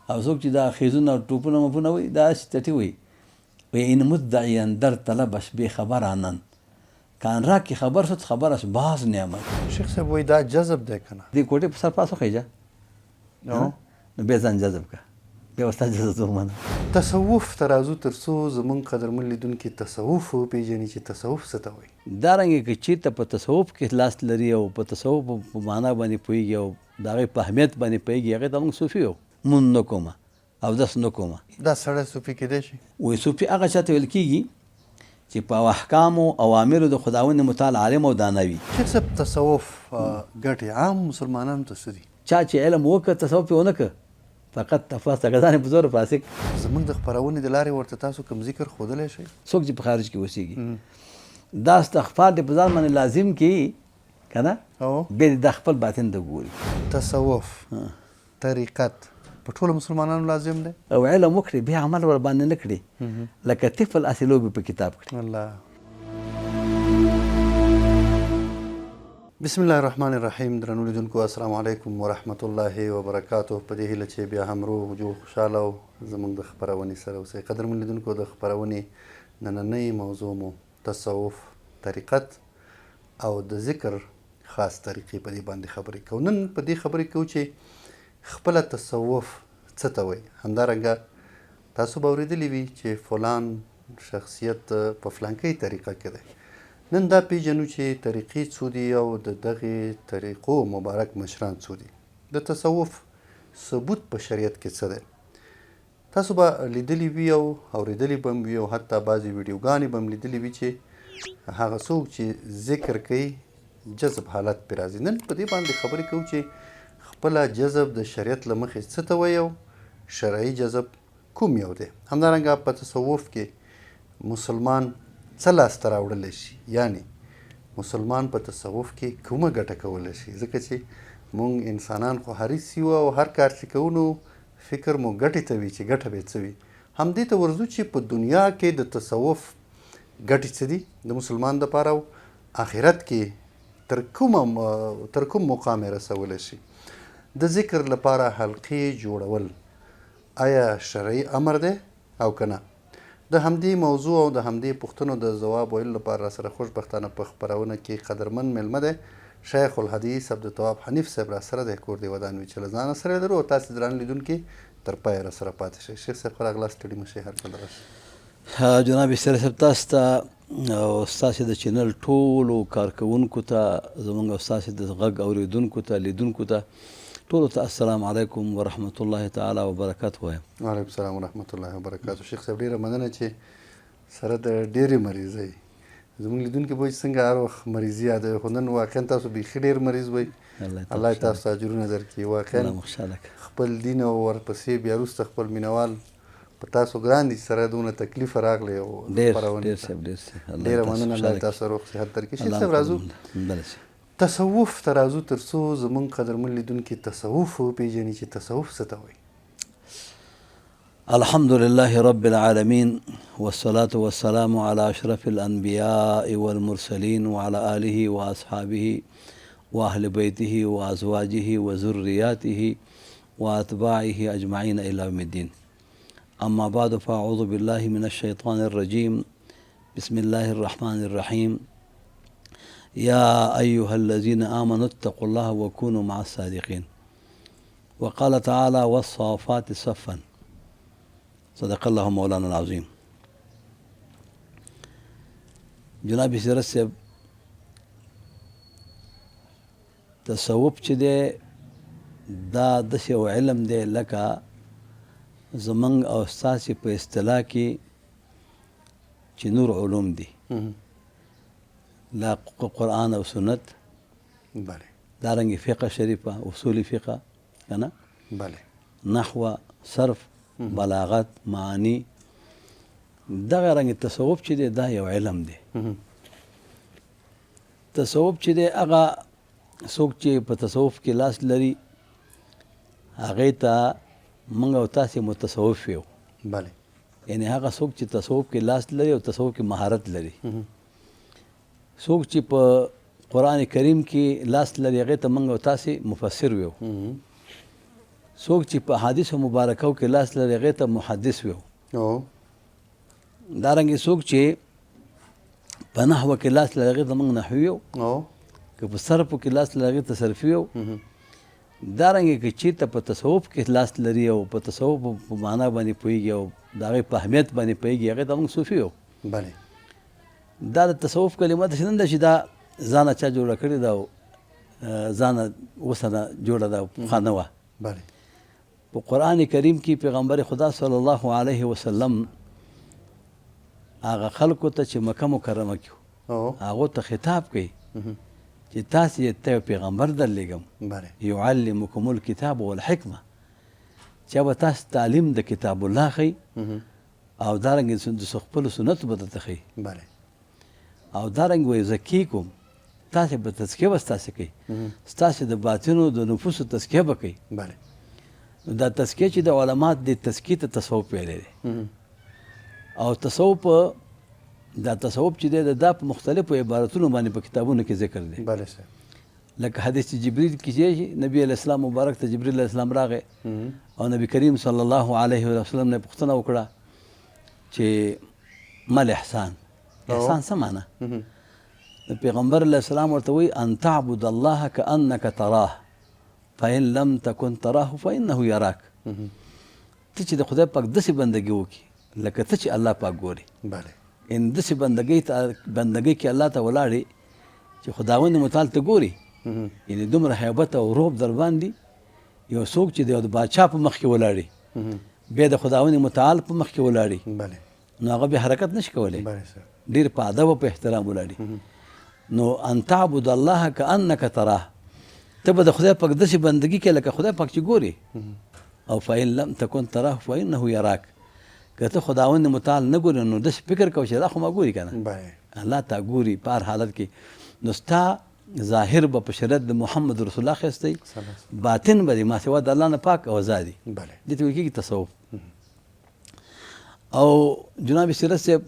او څوک چې دا خیزونه او ټوپونه مپونه وایي دا هسې څټي وایي. وایي این مدعیان در طلبش بې خبرانن کان را کې خبر شد خبرش باز نیامد. شیخ صاحب وایي دا جذب دی که نه؟ دې کوټې په سر پاس وخیژه نو نو بیا ځان جذب که بیا ورته جذب ومنه. تصوف ته راځو تر څو زموږ قدرمن لیدونکي تصوف وپیژني چې تصوف څه ته وایي. دارنګه که چیرته په تصوف کې لاس لري او په تصوف په معنا باندې پوهیږي او د هغې په اهمیت باندې پوهیږي هغې ته موږ صوفي وایو. مونځ نه کوم، اودس نه کوم. دا سړی صوفي کیدای شي؟ وایي صوفي هغه چا ته ویل کیږي چې په احکامو اوامرو د خداوند متعال عالم او دانا وي. شیخ صاحب تصوف ګټې عام مسلمانانو ته څه دي؟ چا چې علم وکړ تصوف یې ونه کړ فقط تفاسق ځان یې په زوره فاسق. زموږ د خپرونې د لارې ورته تاسو کوم ذکر ښودلی شئ؟ څوک چې په خارج کې اوسیږي دا استغفار دې په ځان باندې لازم کړي که نه بیا دې دا خپل باطن ته ګوري. تصوف طریقت په ټولو مسلمانانو لازم دی؟ او علم وکړي بیا عمل ورباندې نه کړي لکه طفل هسې لوبې په کتاب کړي. الله. بسم الله الرحمن الرحیم درنو لیدونکو السلام علیکم ورحمت الله وبرکاته په دې هیله چې بیا هم روغ جوړ خوشحاله او زموږ د خپرونې سره اوسئ. قدرمن لیدونکو د خپرونې نننۍ موضوع مو تصوف، طریقت او د ذکر خاص طریقې په دې باندې خبرې کوو. نن په دې خبرې کوو چې خپله تصوف څه ته وایي. همدارنګه تاسو به اورېدلي وي چې فلان شخصیت په فلانکۍ طریقه کې دی. نن دا پیژنو چې طریقې څو دي او د دغې طریقو مبارک مشران څو دي. د تصوف ثبوت په شریعت کې څه دی؟ تاسو به لیدلي وي او اورېدلي به هم وي او حتی بعضې ویډیوګانې به هم لیدلي وي چې هغه څوک چې ذکر کوي جذب حالت پرې راځي. نن په دې باندې خبرې کوو چې خپله جذب د شریعت له مخې څه ته وایي او شرعي جذب کوم یو دی. همدارنګه په تصوف کې مسلمان څه لاسته راوړلی شي، یعنی مسلمان په تصوف کې کومه ګټه کولی شي، ځکه چې مونږ انسانان خو حریص یو او هر کار چې کوو نو فکر مو ګټې ته وي چې ګټه به یې څه وي. همدې ته ورځو چې په دنیا کې د تصوف ګټې څه دي د مسلمان دپاره او آخرت کې تر کومه تر کوم مقام یې رسولی شي. د ذکر لپاره حلقې جوړول آیا شرعي امر دی او که نه؟ د همدې موضوع او د همدې پوښتنو د ځواب ویلو لپاره راسره خوشبختانه په خپرونه کې قدرمن مېلمه دی، شیخ الحدیث عبدالتواب حنیف صاحب راسره دی، کور دې ودان وي چې له ځانه سره یې لرو او تاسې درانه لیدونکي تر پایه راسره پاتې شئ. شیخ صاحب ښه راغلاست، ستړي مه شئ، هرکله راشئ. جناب ستړي صاحب تاسو ته او ستاسو د چینل ټولو کارکوونکو ته، زمونږ او ستاسو د غږ اورېدونکو ته، لیدونکو ته، ټولو ته السلام علیکم ورحمت الله تعالی وبرکاته وایم. وعلیکم السلام ورحمت الله وبرکاته. شیخ صاحب ډیره مننه چې سره د ډېرې مریضۍ زموږ لیدونکي به څنګه هر وخت مریضي یادوي، خو نن واقعا تاسو بیخي ډېر مریض وئ. الله تاسو ته اجرونه درکړي. واقعا خپل دین او ورپسې بیا وروسته خپل مینوال په تاسو ګران دي چې سره دونه تکلیف راغلی او خپرونې ته. ډېره مننه، الله تاسو روغ صحت درکړي. شیخ صاحب راځو تصوف ته، راځو تر څو زموږ قدرمن لیدونکي تصوف وپېژني چې تصوف څه ته وایي. الحمد لله رب العالمين والصلاة والسلام على أشرف الأنبياء والمرسلين وعلى آله وأصحابه وأهل بيته وأزواجه وذرياته وأتباعه أجمعين إلى يوم الدين. أما بعد فأعوذ بالله من الشيطان الرجيم. بسم الله الرحمن الرحيم. يا أيها الذين آمنوا اتقوا الله وكونوا مع الصادقين. وقال تعالى والصافات صفا. صدق الله مولانا العظيم. جناب سیرت صاحب تصوف چې دی دا داسې یو علم دی لکه زمونږ او ستاسې په اصطلاح کې چې نور علوم دي، لا قرآن او سنت، بله، دارنګه فقه شریفه، اصول فقه که نه، بله، نحو، صرف، بلاغت، معانی، دغه رنګ تصوف چې دی دا یو علم دی. تصوف چې دی هغه څوک چې په تصوف کې لاس لري هغې ته موږ او تاسې متصوف یو. بله، یعنی هغه څوک چې تصوف کې لاس لري او تصوف کې مهارت لري، څوک چې په قرآن کریم کې لاس لري هغې ته موږ او تاسې مفسر یو. څوک چې په احادیثو مبارکو کې لاس لري هغې ته محدث ویو. دارنګې څوک چې په نحوه کې لاس لري هغې ته موږ نحوي ویو. که په صرفو کې لاس لري هغې ته صرفي ویو. دارنګې که چېرته په تصوف کې لاس لري او په تصوف په معنا باندې پوهېږي او د هغې په اهمیت باندې پوهېږي هغې ته موږ صوفي ویو. بله. دا د تصوف کلمه داسې نه ده چې دا ځانه چا جوړه کړې ده او ځانه اوسنه جوړه ده، پخوا نه وه. بله. په قرآن کریم کې پیغمبر خدا صلی الله علیه وسلم هغه خلکو ته چې مکه مکرمه کې هغو ته خطاب کوي چې تاسې ته یو پیغمبر درلېږم، یعلمکم الکتاب والحکمه، چې به تاسو تعلیم د کتاب الله ښیي او دارنګې د خپلو سنتو به درته ښیي. او دارنګ ویزکیکم، تاسې به تزکیه به ستاسې کوي، ستاسې د باطنو د نفوسو تزکیه به کوي. نو دا تزکیه چې د علما د تزکیې ته تصوف ویلی دی. او تصوف دا تصوف چې دی دا په مختلفو عبارتونو باندې په کتابونو کې ذکر دی. لکه حدیث جبریل کې چې نبی علیه السلام مبارک ته جبریل علیه السلام راغی او نبی کریم صلی الله علیه وسلم نه پوښتنه وکړه چې ما الاحسان، احسان څه معنا؟ پیغمبر علیه السلام ورته وایي ان تعبد الله کأنک تراه فإن لم تكن تراه فإنه يراک. ته چې د خدای پاک داسې بندګي وکړي لکه ته چې الله پاک ګوري. ان داسې بندګۍ کې الله ته ولاړې چې خداوند متعال ته ګوري، یعنې دومره هیبت او رعب در باندې یو څوک چې د یو باچا په مخ کې ولاړي بیا د خداوند متعال په مخ کې ولاړي، نو هغه بیا حرکت نشي کولی، ډېر په ادب او په احترام ولاړي. نو ان تعبد الله کأنک تراه، ته به د خدای پاک داسې بندګي کوې لکه خدای پاک چې ګوري. او فإن لم تكن تراه فإنه يراک، که ته خداوند متعال نه ګورې نو داسې فکر کوه چې الله خو ما ګوري که نه، الله تا ګوري په هر حالت کې. نو ستا ظاهر به په شریعت د محمد رسول الله ښایسته وي، باطن به دې ما سوا د الله نه پاک او ازاد وي. دې ته ویل کېږي تصوف. او جناب سیرت صاحب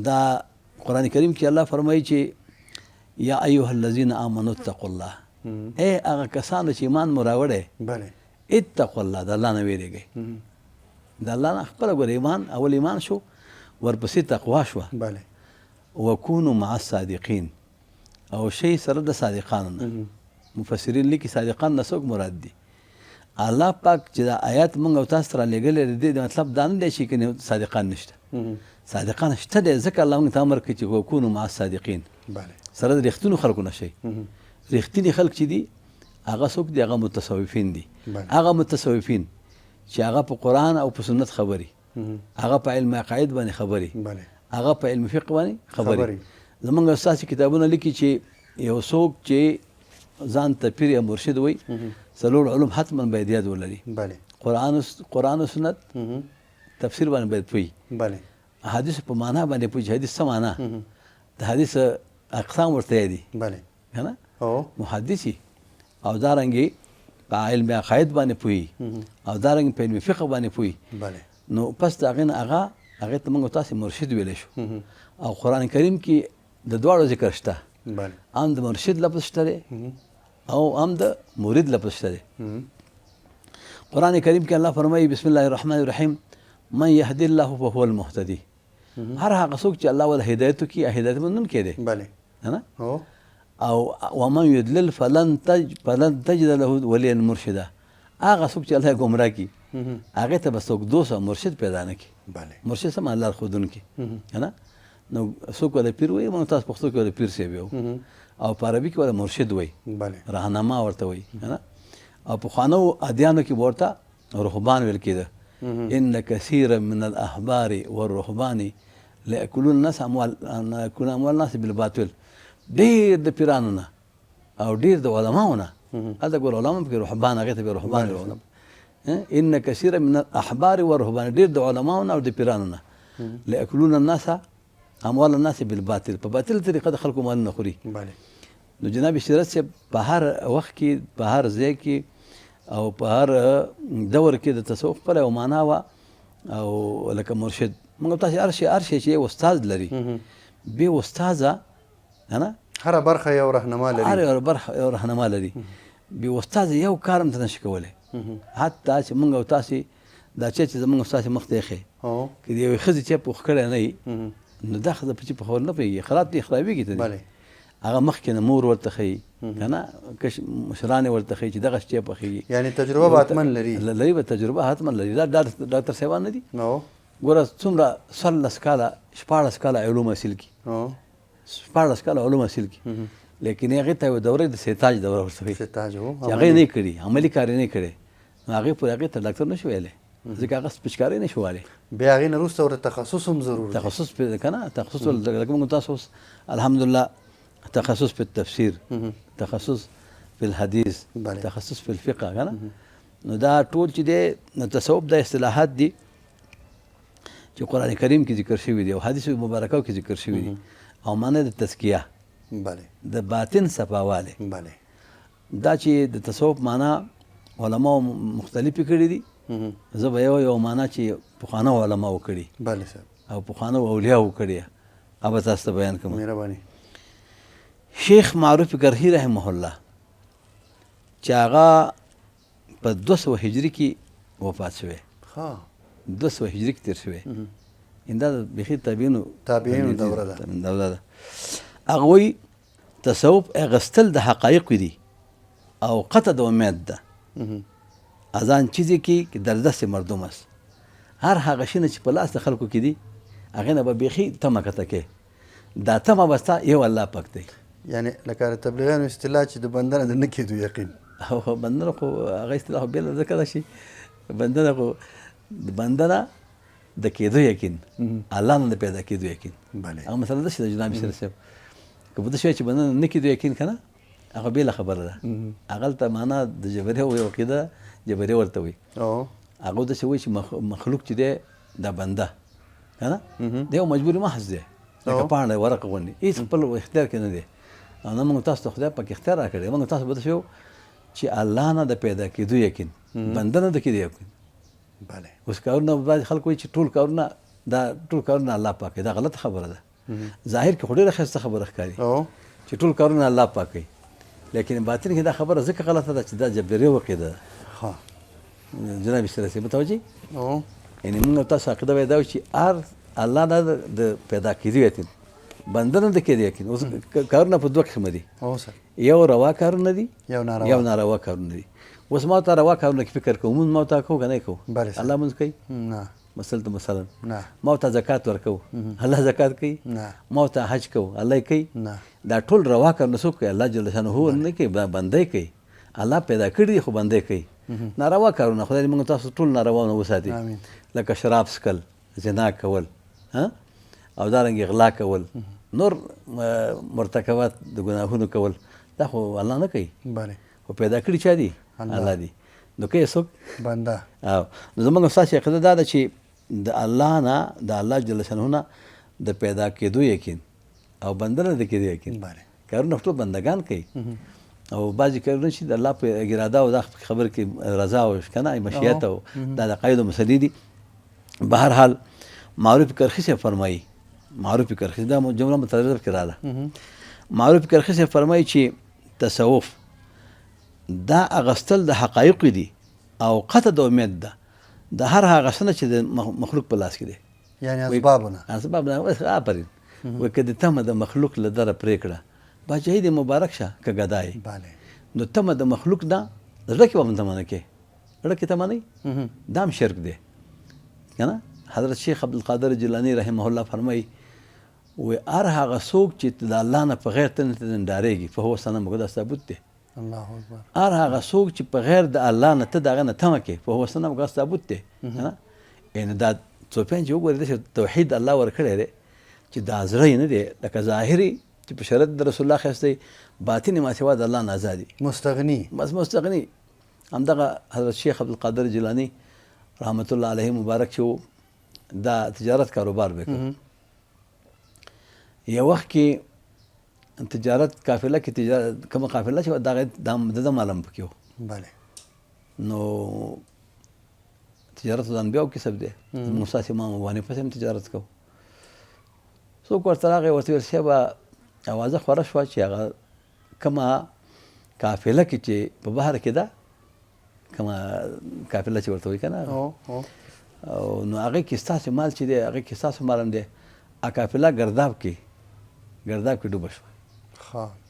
دا قرآن کریم کې الله فرمایي چې یا ایها الذین آمنوا اتقوا الله، ای هغه کسانو چې ایمان مو راوړی اتقوا الله، د الله نه ویرېږئ. د الله نه خپله ګوره ایمان اول ایمان شو، ورپسې تقوا شوه. وکونو مع الصادقین، او شی سره د صادقانو نه. مفسرین لیکي صادقان نه څوک مراد دي؟ الله پاک چې دا آیات موږ او تاسو ته رالیږلی دی، دې مطلب دا نه دی چې کنې صادقان نشته، صادقان شته دی، ځکه الله موږ ته امر کوي چې وکونو مع الصادقین، سره د رښتینو خلکو نه شئ. رښتیني خلک چې دي هغه څوک دي؟ هغه متصوفین دي. هغه متصوفین چې هغه په قرآن او په سنت خبري، هغه په علم عقاید باندې خبري، هغه په علم فقه باندې خبري. زمونږ ستاسې کتابونه لیکي چې یو څوک چې ځان ته پیر یا مرشد وایي څلور علوم حتما باید یاد ولري. قرآن او سنت تفسیر باندې باید پوه وي، حدیث په معنا باندې پوه چې حدیث څه معنا، د حدیث اقسام ورته یاد دي که نه، محدث وي. او دارنګې په علم عقاید باندې پوه وي او دارنګې په علم فقه باندې پوه وي. نو پس د هغې نه هغې ته موږ تاسې مرشد ویلی شو. او قرآن کریم کې د دواړو ذکر شته، هم د مرشد لفظ شته دی او هم د مرید لفظ شته دی. قرآن کریم کې الله فرمایي بسم الله الرحمن الرحیم من يهدي الله فهو المهتدي، هر هغه څوک چې الله ول هدایت وکړي هدایت موندونکی دی. نه؟ او ومن يضلل فلن تجد له وليا مرشدا، هغه څوک چې الله یې ګمراه کړي هغې ته به څوک دوست او مرشد پیدا نه کړي. مرشد څه معنی؟ لار ښودونکی که نه. نو څوک ورته پیر وایي، موږ تاسو پښتو کې ورته پیر صاحب یو، او په عربي کې ورته مرشد وایي، رهنما ورته وایي که نه. او پخوانو ادیانو کې به ورته رهبان ویل کېده، ان کثیرا من الاحبار والرهبان ليأكلون الناس اموال يأكلون اموال الناس بالباطل. ډېر د پیرانو نه او ډېر د علماو نه، هلته ګوره علما پکې رهبان، هغې ته بیا رهبان ویل. ان کثیرا من الاحبار والرهبان، ډېر د علماو نه او د پیرانو نه ليأكلون الناس اموال الناس بالباطل، په باطل طریقه د خلکو مالونه خوري. نو جناب سیرت صاحب په هر وخت کې، په هر ځای کې او په هر دور کې د تصوف خپله یوه معنا وه. او لکه مرشد موږ تاسې هر شی چې یو استاد لري، بې استاده که نه، هره برخه یو رهنما لري، هره برخه یو رهنما لري، بې استاده یو کار هم ته نشي کولی. حتی چې مونږ او تاسو دا چې زمونږ او تاسو مخ ته ښه که د یوې ښځې چې پوخ کړی نه وي، نو دا ښځه په چې پخول نه پوهېږي، خراب دی، خرابېږي ته دی. هغه مخکې نه مور ورته ښیي که نه، مشران یې ورته ښیي چې دغه چای پخېږي. یعنې تجربه به حتما لري. لري به، تجربه حتما لري. دا ډاکټر صاحبان نه دي، ګوره څومره 14 کاله 16 کاله علوم حاصل کړي، 16 کاله علوم حاصل کړي، لیکن هغې ته یوه دوره د سیتاج دوره ورته وایي، چې هغه یې نه کړي، عملي کار یې نه کړی، نو هغې پورې هغې ته ډاکټر نه شو ویلی، ځکه هغه پچکاري نه شو والی. بیا هغې نه وروسته ورته تخصص هم ضرور دی. تخصص پې که نه، تخصص لکه موږ تاسو اوس الحمدلله تخصص په تفسیر، تخصص په الحدیث، تخصص په الفقه، که نه؟ نو دا ټول چې دی، نو تصوف دا اصطلاحات دي چې قرآن کریم کې ذکر شوي دي او حدیث مبارکو کې ذکر شوي دي، او معنی د تزکیه، د باطن صفاوالی. دا چې د تصوف معنا علماو مختلفې کړي دي، زه به یو یو معنا چې پخوانو علماو کړي او پخوانو اولیاو کړي، هغه به تاسو ته بیان کړم. مهرباني. شیخ معروف کرخي رحمه الله چې هغه په 200 هجري کې وفات شوی، 200 هجري کې تېر شوی، ان دا بیخي تابعینو دوره ده. دوره ده. هغه وایي تصوف اغستل د حقایق دي او قطع د امید ده، از آن چیزی کې در دست مردم است. هر هغه شی نه چې په لاس د خلکو کې دي، هغې نه به بیخي تمه کته کې، دا تمه به ستا یو الله پاک دی. یعنې لکه د تبلیغیانو اصطلاح چې د بنده نه د نه کېدو یقین. او بنده نه خو هغه اصطلاح خو بېله ځکه ده چې بنده نه خو د بنده نه د کېدو یقین، الله نه د پیدا کېدو یقین. هغه مسله ده چې د جناب سره صاحب که په داسې وایي چې بنده نه نه کېدو یقین که نه، هغه بېله خبره ده. هغه هلته معنا د جبري او یو عقیده جبري ورته وایي. هغه داسې وایي چې مخلوق چې دی دا بنده که نه، دی یو مجبور محض دی، لکه پاڼه ورق غوندې، هېڅ خپل اختیار کې نه دی. او نه موږ تاسو ته خدای پاک اختیار راکړی، موږ تاسو به داسې وایو چې الله نه د پیدا کېدو یقین، بنده نه د کېدو یقین. اوس کارونه بعضې خلک وایي چې ټول کارونه دا ټول کارونه الله پاک کوي، دا غلطه خبره ده. ظاهر کې خو ډېره ښایسته خبره ښکاري چې ټول کارونه الله پاک کوي، لیکن باطن کې دا خبره ځکه غلطه ده چې دا جبري عقیده ده. جناب سره متوجه؟ یعنې موږ تاسو عقیده باید دا وي چې هر الله نه د پیدا کېدو یقین، بنده نه د کېدو یقین. اوس کارونه په دوه قسمه دي، یو روا کارونه دي، یو ناروا کارونه دي. اوس ما ته روا کارونه کې فکر کوو، مونږ ما ته کوو که نه کوو؟ الله مونږ کوي؟ نه. مثلا ته مثلا نه. ما ته زکات ورکوو، الله زکات کوي؟ نه. ما ته حج کوو، الله یې کوي؟ نه. دا ټول روا کارونه څوک کوي؟ الله جل شانه نه کوي، بنده یې کوي. الله پیدا کړي دي خو بنده یې کوي. ناروا کارونه خدای دې موږ تاسو ټول ناروا نه وساتي، لکه شراب څښل، زنا کول، او دارنګې غلا کول، نور مرتکبات د ګناهونو کول، دا خو الله نه کوي. خو پیدا کړي چا دي؟ الله دي. نو کوي څوک؟ بنده. او نو زموږ ستاسې عقیده دا ده چې د الله نه، د الله جل شانه نه د پیدا کېدو یقین او بنده نه د کېدو یقین. کارونه ټول بندګان کوي، او بعضې کارونه چې د الله په اراده او دا خبره کې رضا او که نه مشیت او دا د عقایدو مسلې دي. بهرحال معروف کرخي صاحب فرمایي، معروف کرخي دا جمله متضرب کې راغله. معروف کرخي صاحب فرمایي چې تصوف دا اغستل د حقایق دي او قطع د امید ده د هر هغه څه نه چې د مخلوق په لاس کې دی، یعنې اسبابونه. اسبابونه اوس آفرین. وایي که د تمه د مخلوق له دره پرېکړه، باچاهي دې مبارک شه که ګدا یې. نو تمه د مخلوق نه زړه کې به هم تمه نه کوې، زړه کې تمه نه وي، دا هم شرک دی که نه. حضرت شیخ عبدالقادر جیلاني رحمه الله فرمایي وایي هر هغه څوک چې د الله نه په غیر تنه ته ډارېږي فهو صنم، دا ثابت دی. الله اکبر. هر هغه څوک چې په غیر د الله نه ته د هغه نه تمه کوې فهو صنم، دا ثابت دی. یعنې دا څوپین چې وګورې داسې توحید الله ورکړی دی چې دا زړه یې نه دی، لکه ظاهري چې په شریعت د رسول الله ښایسته دی، باطن یې ماسوا د الله نه ازاد دی، مستغني. بس مستغني. همدغه حضرت شیخ عبدالقادر جیلاني رحمت الله علیه مبارک چې و، دا تجارت کاروبار به کړ. یو وخت کې تجارت قافله کې تجارت کومه قافله چې وه، دغه د ده مال هم پکې و. نو تجارت د انبیاو کسب دی. زموږ ستاسې امام ابو حنیفه صاحب هم تجارت کوو. څوک ورته راغی ورته ویل صاحب اوازه خوره شوه چې هغه کومه قافله کې چې په بحر کې ده کومه قافله چې ورته وایي که نه، او نو هغې کې ستاسو مال چې دی، هغې کې ستاسو مال هم دی. قافله ګرداب کې ډوبه شوه.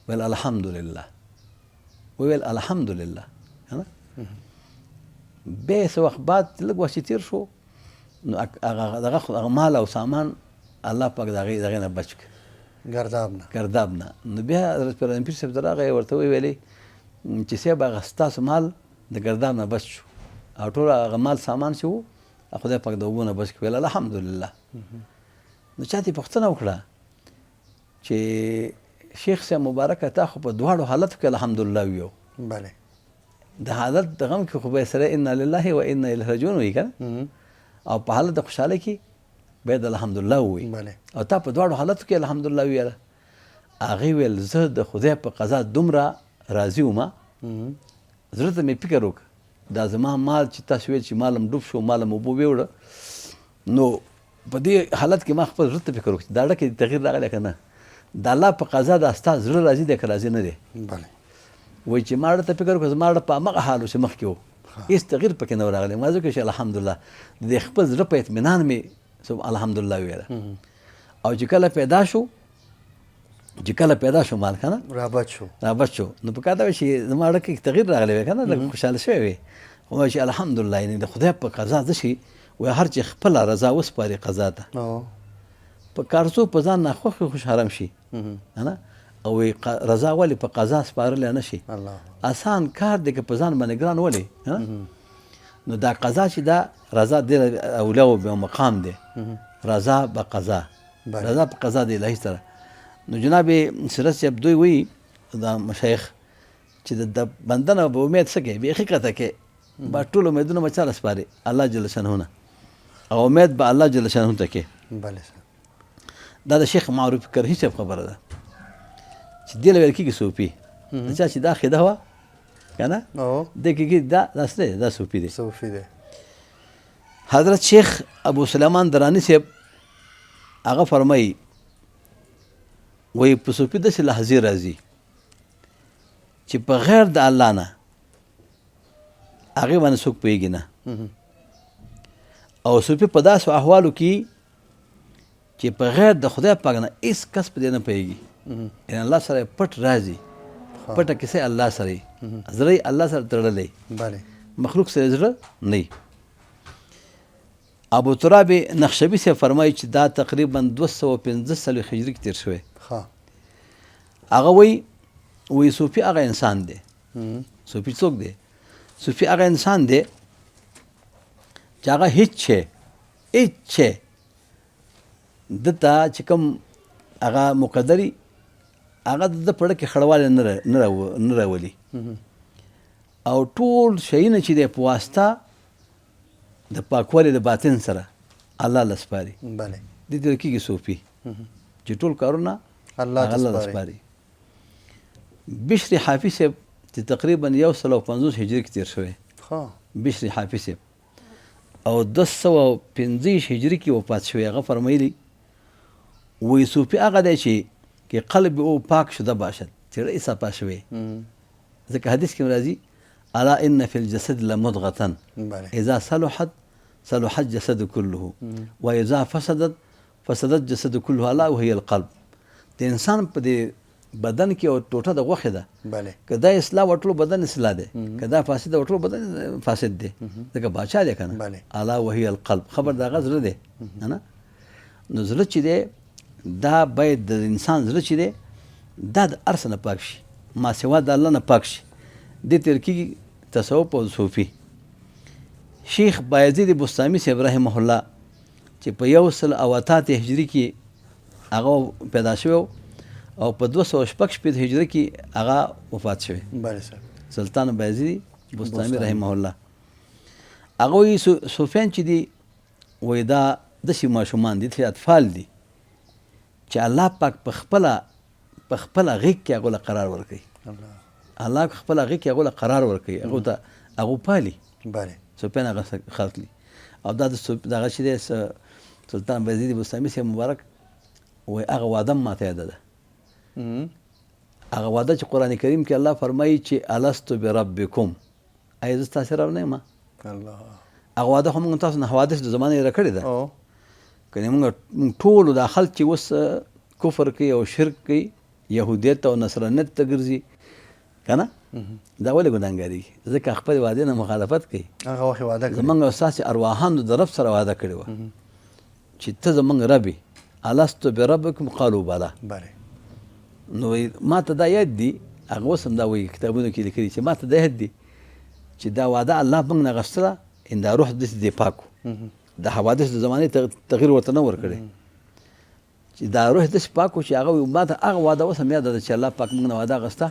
ویل الحمدلله، وویل الحمدلله. بیا څه وخت بعد لږ وخت چې تېر شو، نو هغه هغه مال او سامان الله پاک د هغې نه بچ کړ، ګرداب نه. نو بیا حضرت پیران پیر صاحب ته راغی، ورته وویلې چې صاحب هغه ستاسو مال د ګرداب نه بچ شو، او ټول هغه مال سامان چې وو خدای پاک د اوبو نه بچ کړ. ویل الحمدلله. نو چا ترې پوښتنه وکړه چې شیخ صاحب مبارکه، تا خو په دواړو حالتو کې الحمدلله ویو. بله. د حالت د غم کې خو به سره انا لله و انا الیه راجعون وایي که نه، او په حالت د خوشحالۍ کې باید الحمدلله ووایي. او تا په دواړو حالتو کې الحمدلله ویله. هغې ویل زه د خدای په قضا دومره راضي وم، زړه ته مې فکر وکړ دا زما مال چې تاسو ویل چې مال هم ډوب شو، مال هم اوبو ویوړه، نو په دې حالت کې ما خپل زړه ته فکر وکړ چې دا زړه کې تغییر راغلی که نه، د الله په قضا دا ستا زړه راضي دی که راضي نه دی. وایي چې ما زړه ته فکر وکړ، زما زړه په هماغه حال و چې مخکې و، هېڅ تغییر پکې نه و راغلی. ما ځکه چې الحمدلله د خپل زړه په اطمینان مې الحمدلله ویله. او چې کله پیدا شو، مال که نه رابچ شو، نو په کار دا وه چې زما زړه کې تغییر راغلی وی که نه، لږ خوشحاله شوی وی. خو وایي چې الحمدلله، یعنې د خدای په قضا څه شي، وایي هر چې خپله رضا وسپاري قضا ته، په کارڅو په ځان ناخوښ خوش حرم شي که نه، او وایي رضا ولې په قضا سپارلی نه شي؟ اسان کار دی که په ځان باندې ګران ولې؟ نو دا قضا چې دا رضا دی، اولیاو به مقام دی، رضا به قضا، رضا په قضا د الهي سره. نو جناب سیرت صاحب دوی وایي دا مشایخ چې د بنده نه به امید څه کوي، بیخي قطع کوي، با ټول امیدونه به چا له سپاري؟ الله جل شانه نه، او امید به الله جل شانه ته کوي. دا د شیخ معروف کرهي صاحب خبره ده چې دې له ویل کېږي صوفي، د چا چې دا عقیده وه که نه، دې کېږي دا څه دی؟ دا صوفي دی. صوفي دی. حضرت شیخ ابو سلیمان دراني صاحب هغه فرمایي، وایي په صوفي داسې لحظې راځي چې په غیر د الله نه هغې باندې څوک پوهېږي نه، او صوفي په داسو احوالو کې چې په غیر د خدای پاک نه هېڅ کس په دې نه پوهېږي، یعنې الله سره یې پټ راځي، پټه کیسه یې الله سره یې، زړه یې الله سره تړلی، مخلوق سره یې زړه نه وي. ابو تراب نخشبي صاحب فرمایي چې دا تقریبا 245 هجري کې تېر شوی. هغه وایي، وایي صوفي هغه انسان دی. صوفي څوک دی؟ صوفي هغه انسان دی چې هغه هېڅ شی، هېڅ شی ده ته چې کوم هغه مقدري، هغه د ده په زړه کې خړوالی نه راولي، او ټول شیونه چې دی په واسطه د پاکوالي د باطن سره الله له سپاري. دې ته کېږي صوفي چې ټول کارونه الله ته الله له سپاري. بشر حافي صاحب چې تقریبا 150 هجري کې تېر شوی، بشر حافي صاحب، او 225 هجري کې وفات شوی، هغه فرمایلي وایي صوفي هغه دی چې که قلب او پاک شده باشد، چې زړه یې صفا شوی. ځکه حدیث کې راځي الا ان فی الجسد لمضغة اذا صلحت صلح الجسد كله واذا فسدت فسد الجسد كله الا وهي القلب. د انسان په دې بدن کې یو ټوټه د غوښې ده، که دا اصلاح وه ټول بدن اصلاح دی، که دا فاسد وه ټول بدن فاسد دی، ځکه باچا دی که نه. الا وهي القلب، خبر د هغه زړه دی که نه. نو زړه چې دی دا باید د انسان زړه چې دی دا د هر څه نه پاک شي، ما سوا د الله نه پاک شي. دې ته ویل کېږي تصوف او صوفي. شیخ بایزید بسطامي صاحب رحمه الله چې په 188 هجري کې هغه پیدا شوی او په 266 هجري کې هغه وفات شوی. سلطان بایزید بسطامي رحمه الله هغه وایي صوفیان چې دي، وایي دا داسې ماشومان دي، داسې اطفال دي چې الله پاک په خپله غېږ کې هغو له قرار ورکوي. الله په خپله غېږ کې هغو له قرار ورکوي، هغو ته هغو پالي. صوفیان هغه خلق دي. او دا دغه چې دی سلطان بایزید بسطامي صاحب مبارک وایي هغه وعده هم ماته یاده ده. هغه وعده چې قرآن کریم کې الله فرمایي چې الست بربکم، ایا زه ستاسې رب نه یم؟ الله. هغه وعده خو موږ تاسو نه حوادث د زمانې را کړې ده. کنې موږ ټولو دا خلک چې اوس کفر کوي او شرک کوي، یهودیت او نصرانیت ته ګرځي که نه، دا ولې ګناهګارېږي؟ ځکه خپلې وعدې نه مخالفت کوي. هغه وخت وعده کړې. زمونږ او ستاسې ارواحانو د رب سره وعده کړې وه چې ته زمونږ رب یې، الست بربکم قالو بلا. بله. نو ما ته دا یاد دي، هغه اوس هم دا وایي کتابونو کې لیکلي چې ما ته دا یاد دي چې دا وعده الله موږ نه غوښتله، ان دا روح داسې دی پاک و، د حوادث د زمانې تغییر ورته نه ورکړی، چې دا روح داسې پاک و چې هغه وایي ما ته هغه وعده اوس هم یاده ده چې الله پاک موږ نه وعده اخیسته،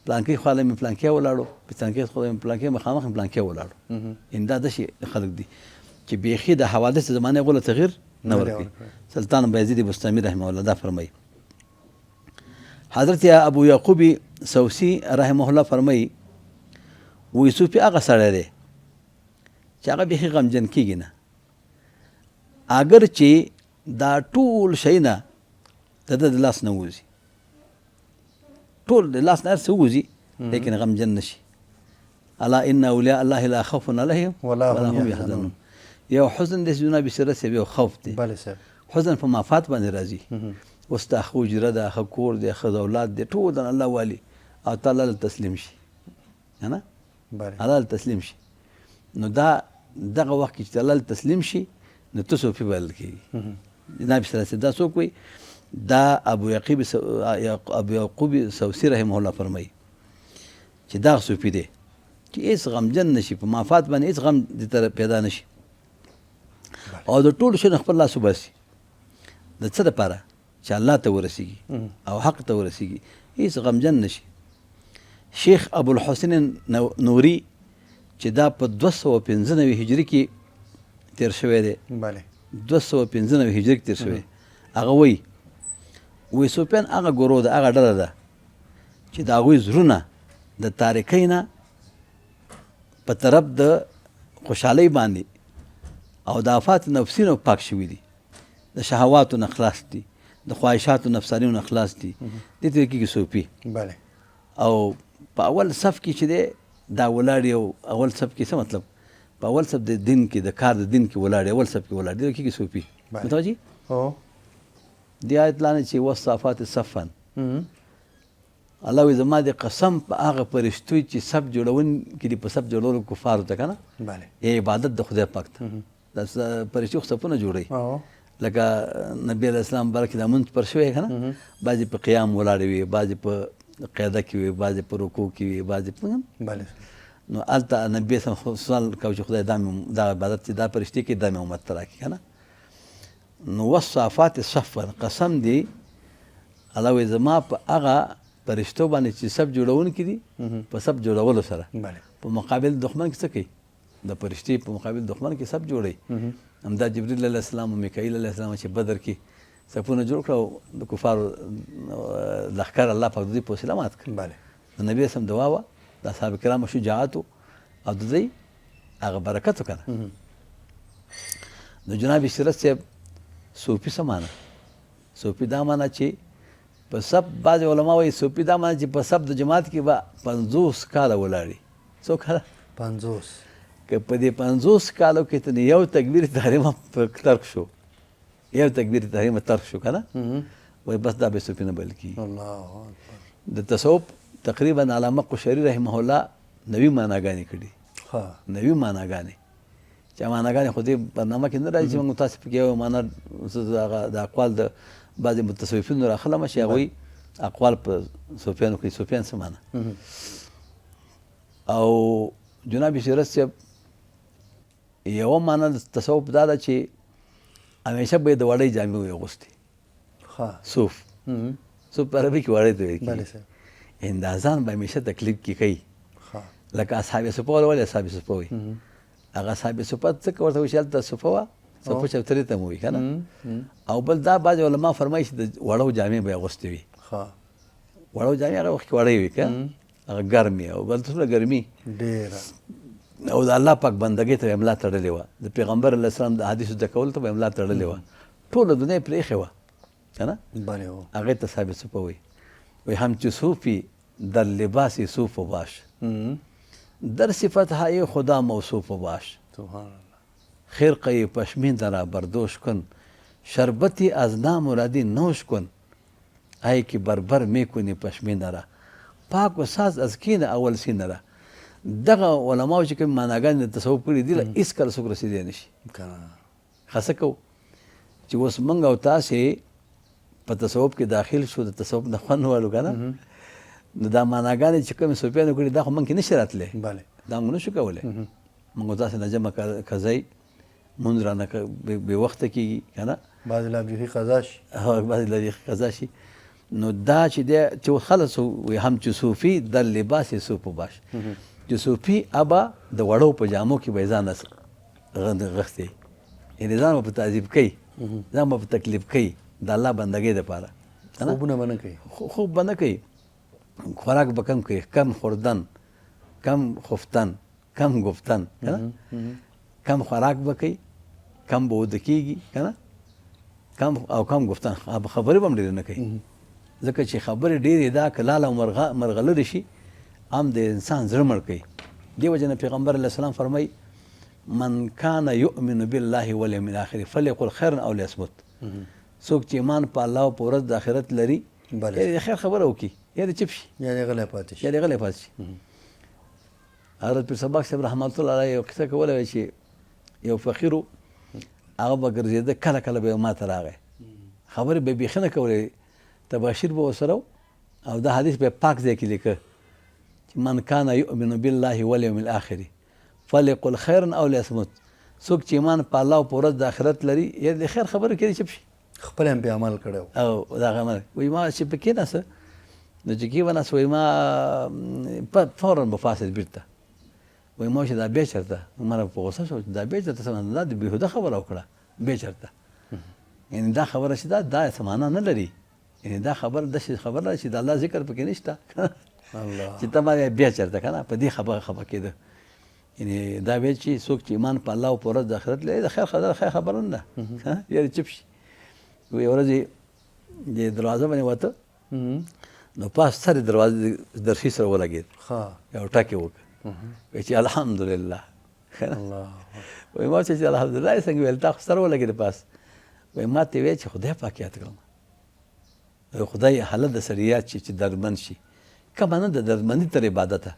پلانکي خواله مې پلانکی ولاړو، پلانکي خواله مې پلانکی، مخامخ مې پلانکی ولاړو. ان دا داسې خلک دي چې بیخي د حوادث د زمانې غوله تغییر نه ورکوي. سلطان بایزید بستامي رحمه الله دا فرمایي. حضرت ابو یعقوب سوسی رحمه الله فرمایي وایي صوفي هغه سړی دی چې هغه بیخي غمجن کېږي نه، اګر چې دا ټول شیونه د ده د لاس نه ووځي، ټول د لاس نه هر څه ووځي، لیکن غمجن نه شي. الا ان اولیاء الله لا خوف علیهم ولا هم يحزنون. یو حزن دی جناب سره صاحب، یو خوف دی. بله صاحب. حزن په مافات باندې راځي، اوس دا ښه حجره ده، ښه کور دی، ښه اولاد دی، ټول د الله والي او ته الله له تسلیم شي، که نه؟ الله له تسلیم شي. نو دا دغه وخت کې چې الله له تسلیم شي نو ته صوفي بلل کېږي. جناب سره صاحب دا څوک وایي؟ دا ابو یعقوب سوسي رحمه الله فرمایي چې دا صوفي دی چې هېڅ غمجن نه شي، په مافات باندې هېڅ غم دې ته پیدا نه شي او د ټولو شیانو خپل لاس وباسي. د څه دپاره؟ چې الله ته ورسیږي او حق ته ورسیږي، هېڅ غمجن نه شي. شیخ ابوالحسین نوري چې دا په 295 هجري کې تیر شوی دی، 295 هجري کې تیر شوی، هغه وایي وایي صوفیان هغه ګروه ده، هغه ډله ده چې د هغوی زړونه د تاریکۍ نه په طرف د خوشحالۍ باندې او د آفات نفسي نه پاک شوي دي، د شهواتو نه خلاص دي، د خواهشاتو نفسانیو نه خلاص دي، دې ته ویل کېږي صوفي. او په اول صف کې چې دی دا ولاړ یو، اول صف کې څه مطلب؟ په اول صف د دین کې، د کار د دین کې ولاړ، اول صف کې ولاړ، دې ته ویل کېږي صوفي. متوجه؟ دې آیت لاندې چې والصافات صفا، الله وایي زما د قسم په هغه فرشتو چې صف جوړونکي دي، په صف جوړولو کفارو ته که نه، عبادت د خدای پاک ته، دا فرشتې خو صفونه جوړوي، لکه نبی علیه السلام مبارک دا مونځ پر شوی که نه، بعضې په قیام ولاړې وي، بعضې په قعده کې وي، بعضې په رکوع کې وي، بعضې په نو هلته نبی اسلام سوال کاوه چې خدای دا مې دا عبادت چې دا فرشتې کوي دا مې امت ته راکړي که نه. نو والصافات صفا، قسم دی الله وایي زما په هغه فرشتو باندې چې صف جوړونکي دي، په صف جوړولو سره په مقابل دښمن کې څه کوي؟ د فرشتې په مقابل دښمن کې صف جوړوي. همدا جبریل علیه السلام او میکائیل علیه السلام چې بدر کې صفونه جوړ کړه او د کفارو لښکر الله پاک د دوی په وسیله مات کړ. د نبي اسلام دعا وه، د اصحاب کرامو شجاعت او د دوی هغه برکت وکړه. نو جناب سیرت صاحب صوفي څه معنا؟ صوفي دا معنا چې په صف، بعضې علما وایي صوفي دا معنا چې په صف د جماعت کې به 50 کاله ولاړي. څو کاله؟ 50. که په دې 50 کالو کې ته یو تکبیر تحریمه ترک شو، یو تکبیر تحریمه ترک شو که نه، وایي بس دا به صوفي نه بلل کېږي. الله اکبر. د تصوف تقریبا علامه قشیري رحمه الله نوي معناګانې کړي. نوي معناګانې چې معناګانې خو دې برنامه کې نه راځي چې موږ تاسې پکې یو معنا هغه د اقوال د بعضې متصوفینو راخلم چې هغوی اقوال په صوفیانو کوي. صوفیان څه معنا؟ او جناب سیرت صاحب یوه معنا د تصوف دا ده چې همیشه به یې د وړۍ جامې وي اغوستې. صوف. صوف په عربي کې وړۍ ته ویل کېږي. اندازان به همیشه تکلیف کې کوي. لکه اصحاب صفه ولې اصحاب صفه وایي؟ هغه اصحاب صفه ځکه ورته وایي چې هلته صفه وه، صفه چوترې ته مو وي که نه. او بل دا بعضې علما فرمایي چې د وړو جامې به یې اغوستې وي. وړو جامې هغه وخت کې وړۍ وي که هغه ګرمې، او بل څومره ګرمي ډېره. او د الله پاک بندګۍ ته به یې ملا تړلې وه، د پیغمبر علیه السلام د حدیثو زده کولو ته به یې ملا تړلې وه، ټوله دنیا یې پرې ایښې وه که نه. هغې ته صاحب صفه وایي. وایي هم چې صوفي در لباس صوف باش. در صفت های خدا موصوف باش. سبحان الله. خرقه پشمین را بردوش کن، شربتی از نامرادی نوش کن، ای که بربر میکنی پشمین را، پاک و ساز از کینه اول سینه را. دغه علماو چې کوم معناګانې د تصوف کړي دي، هیڅ کله څوک رسېدی نه شي. ښه څه کوو چې اوس موږ او تاسې په تصوف کې داخل شو، د تصوف نه خوند والو که نه، نو دا معناګانې چې کومې صوفیانو کړي دا خو موږ کې نه شي راتلی، دا موږ نه شو کولی. موږ او تاسې نه جمع قضایي مونځ رانه بې وخته کېږي که نه، بعضې لا بیخي قضا شي. بعضې لا بیخي قضا شي. نو دا چې دی چې اوس خلک وایي هم چې صوفي در لباس یې صوف باش، چې صوفي ابا د وړو په جامو کې به یې ځان غښتې، یعنې ځان به په تعذیب کوي، ځان به په تکلیف کوي د الله بندګۍ دپاره. خوبونه به نه کوي. خوب به نه کوي، خوراک به کم کوي، کم خوردن، کم خفتن، کم گفتن، که نه، کم خوراک به کوي، کم به وده کېږي که نه، کم او کم گفتن، خبرې به هم ډېرې نه کوي، ځکه چې خبرې ډېرې دا که لاله او مرغلرې شي هم د انسان زړه مړ کوي. دې وجې نه پیغمبر علیه السلام فرمایي من کان یؤمن بالله والیوم الاخر فلیقل خیرا او لیصمت. څوک چې ایمان په الله او په ورځ د آخرت لري، یا د خیر خبره وکړي، یا د چپ شي، یا د غلی پاتې شي، یا د غلی پاتې شي. حضرت پیر صاحب صاحب رحمت الله علیه یو قصه کوله چې یو فقیر و، هغه به ګرځېده، کله کله به یې ماته راغی، خبرې به یې بیخي نه کولې، تباشیر به ورسره و، او دا حدیث به یې پاک ځای کې لیکه چې من کان یؤمن بالله والیوم الاخر فلیقل خیرا او لیصمت. څوک چې ایمان په الله او په ورځ د آخرت لري، یا د خیر خبرې کوي چپ شي. خپل هم پرې عمل کړی و. او دا عمل وایي ما چې په کېناسته، نو چې کېناست وایي ما فوراً به فاصل بېرته وایي ما چې دا بیا چېرته، ما په غوسه شو چې دا بیا چېرته څه معنی، دا د بېهوده خبره وکړه بیا چېرته، یعنې دا خبره چې دا دا څه معنا نه لري، یعنې دا خبره داسې خبره ده چې د الله ذکر پکې نشته چې ته ما بیا چېرته که نه، په دې خبره خفه کېده. یعنې دا ویل چې څوک چې ایمان په الله او په ورځ د آخرت لري، د خیر خبره خیر خبره نه ده، یا دې چپ شي. یوه ورځ یې د دروازه باندې وته، نو پاس سر دروازې درشي سره ولګېد، یو ټک یې وکړ، وایي چې الحمدلله. وایي ما چې الحمدلله یې څنګه ویل، تا خو سر ولګېد پاس. وایي ما ته ویل چې خدای پاک یاد کړم، خدای حالت د سړي یاد شي چې دردمند شي، کمه نه ده دردمندي تر عبادته.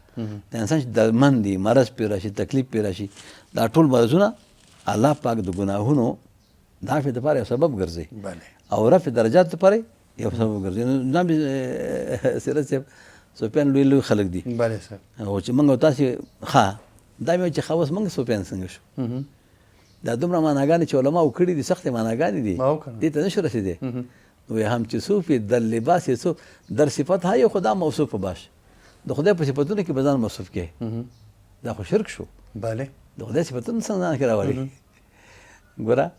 د انسان چې دردمند دی، مرض پرې راشي، تکلیف پرې راشي، دا ټول مرضونه الله پاک د ګناهونو د عفوې دپاره یو سبب ګرځي او رفع درجات دپاره یو سبب ګرځي. نو جناب سیرت صاحب صوفیان لوی لوی خلک دي، او چې موږ او تاسې ښه دا مې چې ښه اوس موږ صوفیان څنګه شو، دا دومره معناګانې چې علماو کړي دي، سختې معناګانې دي، دې ته نه شو رسېدی. وایي هم چې صوفي در لباس یې صوف در صفت های خدا موصوف باش، د خدای په صفتونو کې به ځان موصوف کړي، دا خو شرک شو. د خدای صفتونه څنګه ځان کې راولي؟ ګوره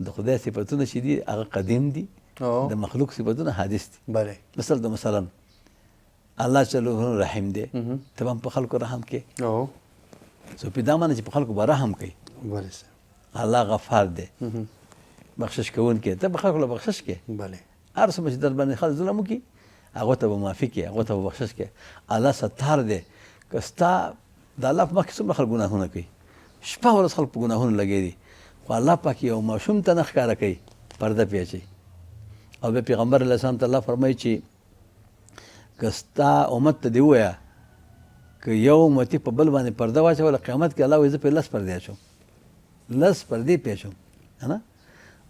د خدای صفتونه چې دي هغه قدیم دي، د مخلوق صفتونه حادث دي. مثلا د مثلا الله جل رحیم دی، ته به هم په خلکو رحم کې، صوفي دا معنی چې په خلکو به رحم کوي. الله غفار دی، بخشش کوونکی، ته به خلکو له بخشش کې، هر څومره چې در باندې خلک ظلم وکړي هغه ته به معافي کې، هغه ته به بخشش کې. الله ستار دی، که ستا د الله په مخ کې څومره خلک ګناهونه کوي، شپه ورځ خلک په ګناهونو لګیا دي، خو الله پاک یو ماشوم ته نه ښکاره کوي، پرده پرې اچوي. او بیا پیغمبر علیه السلام ته الله فرمایي چې که ستا امت ته دې ووایه که یو امتي په بل باندې پرده واچوله، قیامت کې الله وایي زه پرې لس پردې اچوم، لس پردې پرې اچوم، که نه؟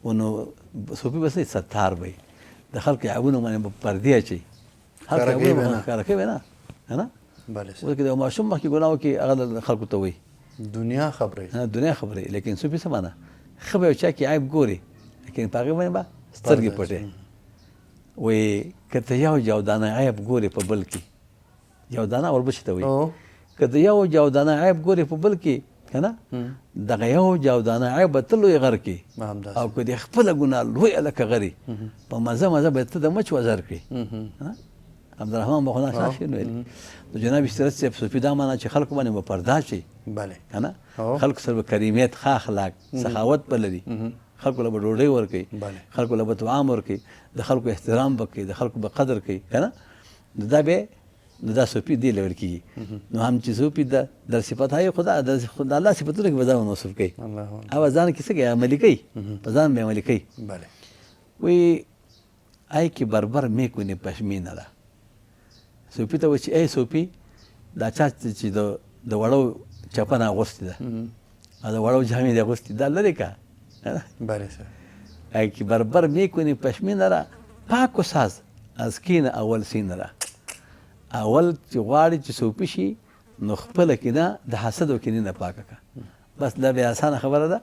نو صوفي به څه ستار به وي، د خلکو عیبونو باندې به پردې اچوي، خلک عیبونه ښکاره کوي نه، که نه؟ اوس که د یو ماشوم مخکې ګناه وکړي هغه د خلکو ته وایي، دنیا خبروي، دنیا خبروي. لیکن صوفي څه معنی؟ ښه به یو چا کې عیب ګوري، لیکن په هغې باندې به سترګې پټې. وایي که ته یو جودانه عیب ګورې په بل کې، جودانه وربشې ته وایي، که ته یو جودانه عیب ګورې په بل کې، که نه دغه یو جودانه عیب به ته لوی غر کړې، او که دې خپله ګناه لویه لکه غري په مزه مزه به ته د مچ وزر کړې. عبدالرحمن به خدا شاه شعر ویلي. نو جناب سیرت صاحب صوفي دا معنا چې خلکو باندې به پرده اچوي، که نه خلکو سره به کریمیت، ښه اخلاق، سخاوت به لري، خلکو له به ډوډۍ ورکوي، خلکو له به طعام ورکوي، د خلکو احترام به کوي، د خلکو به قدر کوي، که نه؟ نو دا به نو دا صوفي دی لول کیږي. نو هم چې صوفي ده در صفت های خدا د خدا الله صفاتونه کې به ځان موصوف کوي او ځان کې څه کوي؟ عملي کوي، په ځان به عملي کوي. بله وی آی کې بربر مې کونې پښمینه ده. صوفي ته وایي چې ای صوفي، دا چا چې د وړو چپنه اغوستې ده او د وړو جامې دې اغوستې، دا لرې که. بله صاحب ای کې بربر مې کونې پښمینه را، پاک ساز از کینه اول سینه را. اول چې غواړي چې صوفي شي نو خپله کینه د حسد او کینې نه پاکه که. بس دا بیا اسانه خبره ده.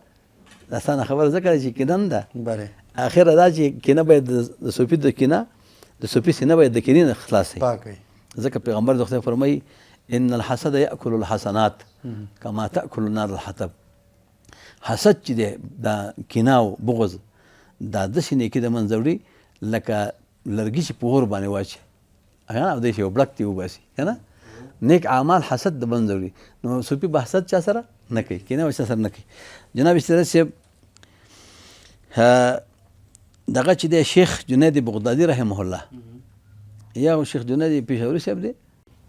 اسانه خبره ځکه ده چې کینه هم ده. بله اخره دا چې کینه باید د صوفي د کینه د صوفي سینه باید د کینې نه خلاص شي، پاک وي. ځکه پیغمبر د خدای فرمایي ان الحسد یاکل الحسنات کما تاکل النار الحطب. حسد چې دی دا کینه او بغض دا داسې نیکي د منځه وړي لکه لرګي چې په اور باندې واچي او داسې یو بړک ترې وباسي، که نه؟ نیک اعمال حسد د منځه وړي. نو صوفي به حسد چا سره نه کوي، کینه به چا سره نه کوي. جناب سیرت صاحب دغه چې دی شیخ جنید بغدادي رحمه الله، یا شیخ جنید پېښوري صاحب دی،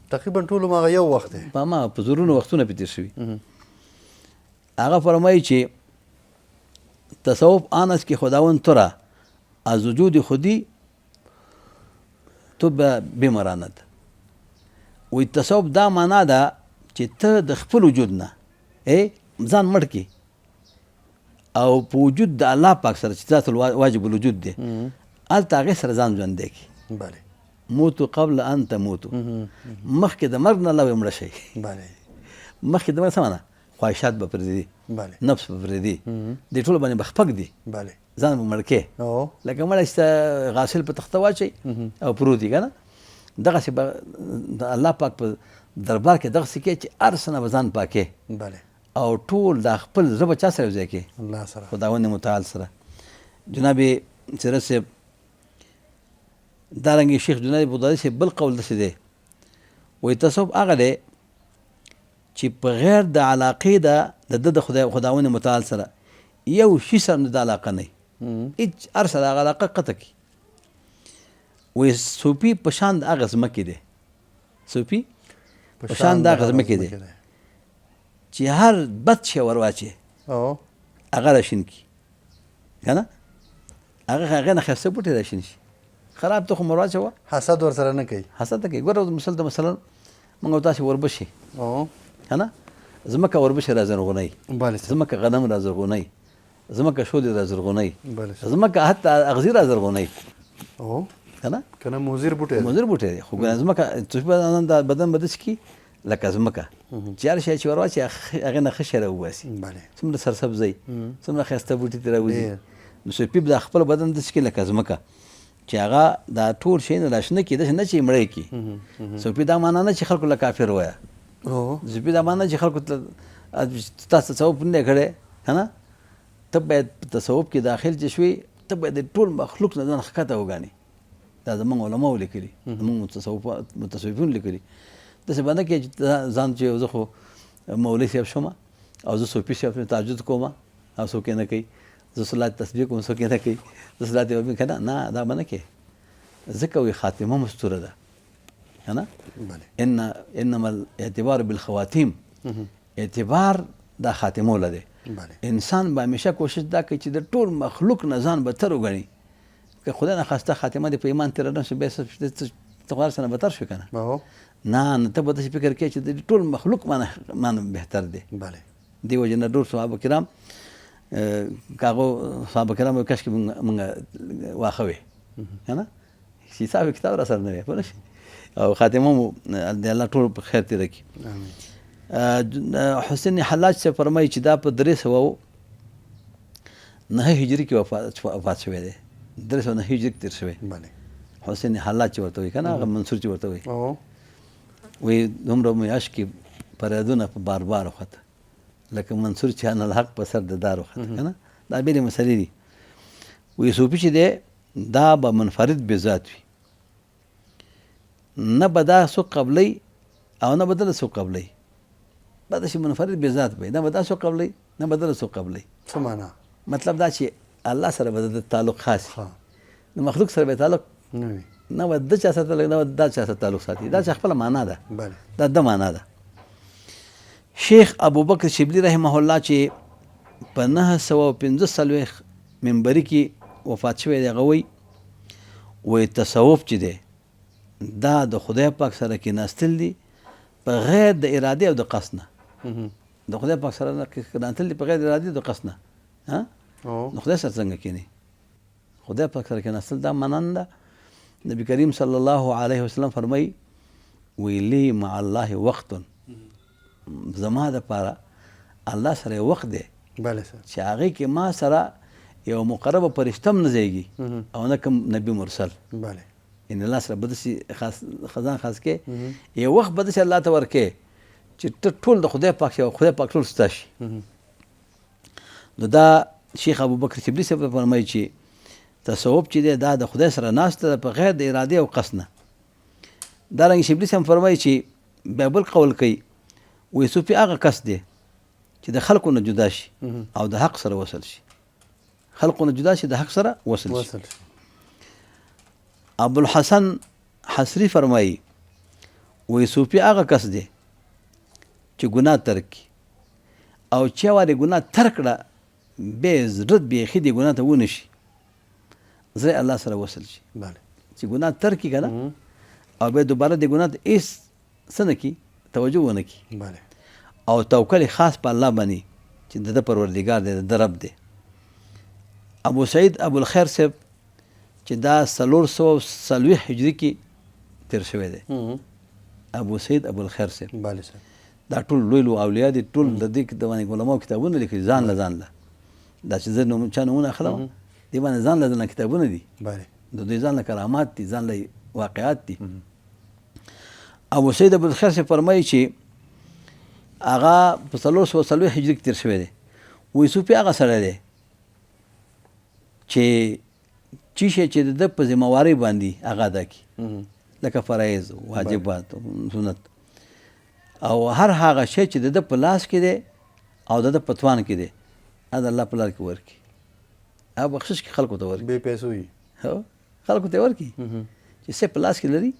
تقریبا ټول هغه یو وخت دی، په ما په زرونو وختونه پې تېر شوي. هغه فرمایي چې تصوف آن است که خداوند تو را از وجود خودی تو به بمراند. وایي تصوف دا معنا ده چې ته د خپل وجود نه ځان مړ کړې او په وجود د الله پاک سره چې ذات واجب الوجود دی، هلته هغې سره ځان ژوندی کړي. بله موتو قبل ان تموتو، مخکې د مرګ نه الله وایي مړه شئ. بله مخکې د مرګ څه معنا؟ خواهشات به پرېږدي، نفس به پرېږدي، دې ټولو باندې به خپک دي، ځان به مړ کړې، لکه مړی چې غاسل په تخته واچوي او پروت وي، که نه؟ دغسې به د الله پاک په دربار کې دغسې کې چې هر څه نه به ځان پاکې او ټول دا خپل زړه به چا سره یو ځای کړې؟ الله سره، خداوند متعال سره. جناب سیرت صاحب دارنګې شیخ جنید بغدادي صاحب بل قول داسې دی، وایي تصوف هغه دی چې په غیر د علاقې د ده د خدای خداوند متعال سره یو شي سره هم د ده علاقه نه وي، هېڅ هر سره هغه علاقه قطع کړي. وایي صوفي په شان د هغه ځمکې دی، صوفي په شان د هغه ځمکې دی چې هر بد شی ور واچوي هغه راشین کړي، که نه؟ هغه هغې نه ښایسته بوټی راشین شي. خراب تخم ور واچوه، حسد ورسره نه کوي، حسد نه کوي. ګوره مثال ته مثلا موږ او تاسې وربشې، که نه؟ ځمکه وربشې را زرغونوي، ځمکه غنم را زرغونوي، ځمکه شولې را زرغونوي، ځمکه حتی اغزي را زرغونوي، که نه؟ که نه مضر بوټی دی، مضر بوټی دی. خو ګوره ځمکه بدن به داسې کړي لکه ځمکه چې هر شی چې ور واچوي هغې نه ښه شی راوباسي. څومره سرسبزی، څومره ښایسته بوټي ترې راوځي. نو صوفي به دا خپل بدن داسې کړي لکه ځمکه چې هغه دا ټول شیونه را شنه کړي، داسې نه چې مړی کړي. صوفي دا معنا نه چې خلکو له کافر وایه، صوفي دا معنا چې خلکو ته تاسو تصوف نه دی کړی، که نه؟ ته باید په تصوف کې داخل چې شوې، ته باید د ټول مخلوق نه ځان ښکته وګڼې. دا زموږ علماو لیکلي، زموږ متصوفین لیکلي. داسې به نه کوې چې ځان چې زه خو مولوي صاحب شوم او زه صوفي صاحب شوم، تهجد کوم او څوک یې نه کوي، زه صلات تسبیح کوم څوک یې نه کوي، زه صلات ابراهیم، که نه؟ نه، دا به نه کوې. ځکه وایي خاتمه مستوره ده، که نه؟ انما الاعتبار بالخواتیم، اعتبار دا خاتمو له دی. انسان به همیشه کوشش دا کوي چې د ټول مخلوق نه ځان بتر وګڼي. که خدای نخواسته خاتمه دې په ایمان تېره نه شي، بیا ته خو هر څه نه بتر شوې، که نه؟ نه نه، ته به داسې فکر کوې چې د ټول مخلوق مانه بهتر دی. دې وجې نه ډېر صحابه کرام، که هغو صحابه کرام وایي کاشکې مونږ واښه وی، که نه؟ حساب کتاب را سره نه وی، پوه نه شوې؟ او خاتمه مو د الله ټول په خیر تېره کړي. حسین حلاج صاحب فرمایي چې دا په 309 هجري کې وفات شوی دی، 309 هجري کې تېر شوی. حسین حلاج چې ورته وایي، که نه؟ هغه منصور چې ورته وایي، وایي دومره مې عشق کې فریادونه په بار بار وخته لکه منصور چې انا الحق په سر د دار وخته، که نه؟ دا بېلې مسلې دي. وایي صوفي چې دی دا به منفرد بذات وي، نه به دا څوک قبلوي او نه به دله څوک قبلوي. دا داسې منفرد بذات به وي، نه به دا څوک قبلوي نه به دله څوک قبلوي. څه معنا؟ مطلب دا چې الله سره به د تعلق خاص وي، نو مخلوق سره به تعلق نه وي. نه به د چا سره تعلق، نه به دا چا سره تعلق ساتي. دا چې خپله معنا ده، دا د معنا ده. شیخ ابوبکر شبلی رحمه الله چې په 945 منبري کې وفات شوی دی، هغه وایي وایي تصوف چې دی دا د خدای پاک سره کېناستل دي په غیر د ارادې او د قصد نه. د خدای پاک سره کېناستل دي په غیر د ارادې او د قصد نه. نو خدای سره څنګه کېني؟ خدای پاک سره کېناستل دا معنا نه ده. نبی کریم صلی الله علیه وسلم فرمایي ویلی مع الله وقت، زما دپاره الله سره یو وخت دی چې هغې کې ما سره یو مقربه فرشته هم نه ځایږي او نه کوم نبي مرسل. یعنې الله سره به داسې خزان خاص کې یو وخت به داسې الله ته ورکې چې ته ټول د خدای پاک شي او خدای پاک ټول ستا شي. نو دا شیخ ابوبکر شبلي صاحب فرمایي چې تصوف چې دی دا د خدای سره ناسته ده په غیر د ارادې او قصد نه. دا رنګ شبلي صاحب فرمایي چې بیا بل قول کوي، وایي صوفي هغه کس دی چې د خلکو نه جدا شي او د حق سره وصل شي. خلکو نه جدا شي، د حق سره وصل شي. ابوالحسن حصري فرمایي وایي صوفي هغه کس دی چې ګناه ترک کړي او چې وارې ګناه ترک کړه بیا یې زړه بیخي دې ګناه ته ونه شي، زړه یې الله سره وصل شي. چې ګناه ترک کړي که نه او بیا دوباره دې ګناه ته هېڅ څه نه کړي، توجه ونه کړي او توکل یې خاص په الله باندې چې د ده پروردګار دی، د ده رب دی. ابو سعید ابوالخیر صاحب چې دا 440 هجري کې تېر شوی دی، ابو سعید ابوالخیر صاحب دا ټول لوی لوی اولیا دي، ټول د دې د باندې علماو کتابونه لیکلي ځان له ځان له. دا چې زه نوم چا نومونه اخلم دې باندې ځان له ځان کتابونه دي، د دوی ځان له کرامات دي، ځان له واقعات دي. ابو سعید ابوالخیر صاحب فرمایي چې هغه په 440 هجري کې تېر شوی دی. وایي صوفي هغه سړی دی چې چی شی چې د ده په ذمه وارۍ باندې هغه ادا کړي، لکه فرایض، واجبات، سنت، او هر هغه شی چې د ده په لاس کې دی او د ده په توان کې دی هغه د الله په لار کې ورکړي، هغه بخشش کې خلکو ته ورکړي، بې پیسو وي، خلکو ته ورکړي چې څه په لاس کې لري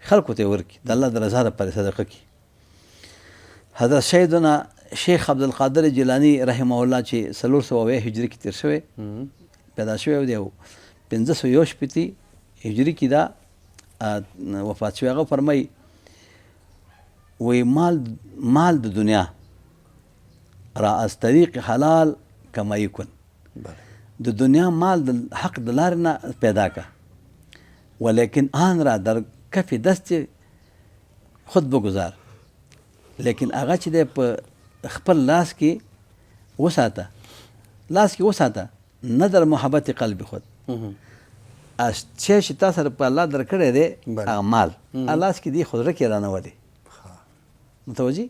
خلکو ته ورکړي، د الله د رضا لپاره صدقه کړي. حضرت سیدنا شیخ عبدالقادر جیلاني رحمه الله چې 490 هجري کې تېر شوی، پیدا شوی دی او 561 هجري کې دا وفات شوی، هغه فرمایي وایي مال د دنیا را از طریق حلال کمایی کن، د دنیا مال د حق د لارې نه پیدا که، ولیکن آن را در کف دست خود بگذار، لیکن هغه چې دی په خپل لاس کې وساته، لاس کې وساته، نه در محبت قلب خود. چې تا سره په الله درکړی دی هغه مال لاس کې دی خو زړه کې رانه ولې. متوجه؟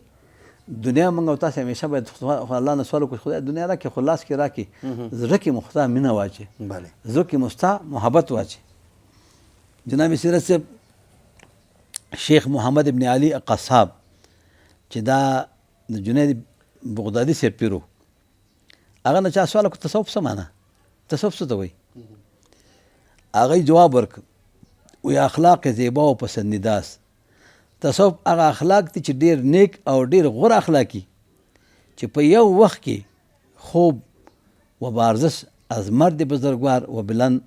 دنیا موږ او تاسې همیشه باید الله نه سوال وکړو، خدای دنیا راکړي خو لاس کې راکړي، زړه کې مو ستا مینه واچي، زړه کې مو ستا محبت واچي. جناب سیرت صاحب شیخ محمد ابن علي قصاب چې دا د جنید بغدادي صاحب پیر و، هغه نه چا سوال وکړ تصوف څه معنا، تصوف څه ته وایي؟ هغه یې جواب ورکړ وایي اخلاق زیبا او پسندیده است. تصوف هغه اخلاق دي چې ډېر نیک او ډېر غوره اخلاق دي چې په یو وخت کې خوب و بارزش از مرد بزرگوار و بلند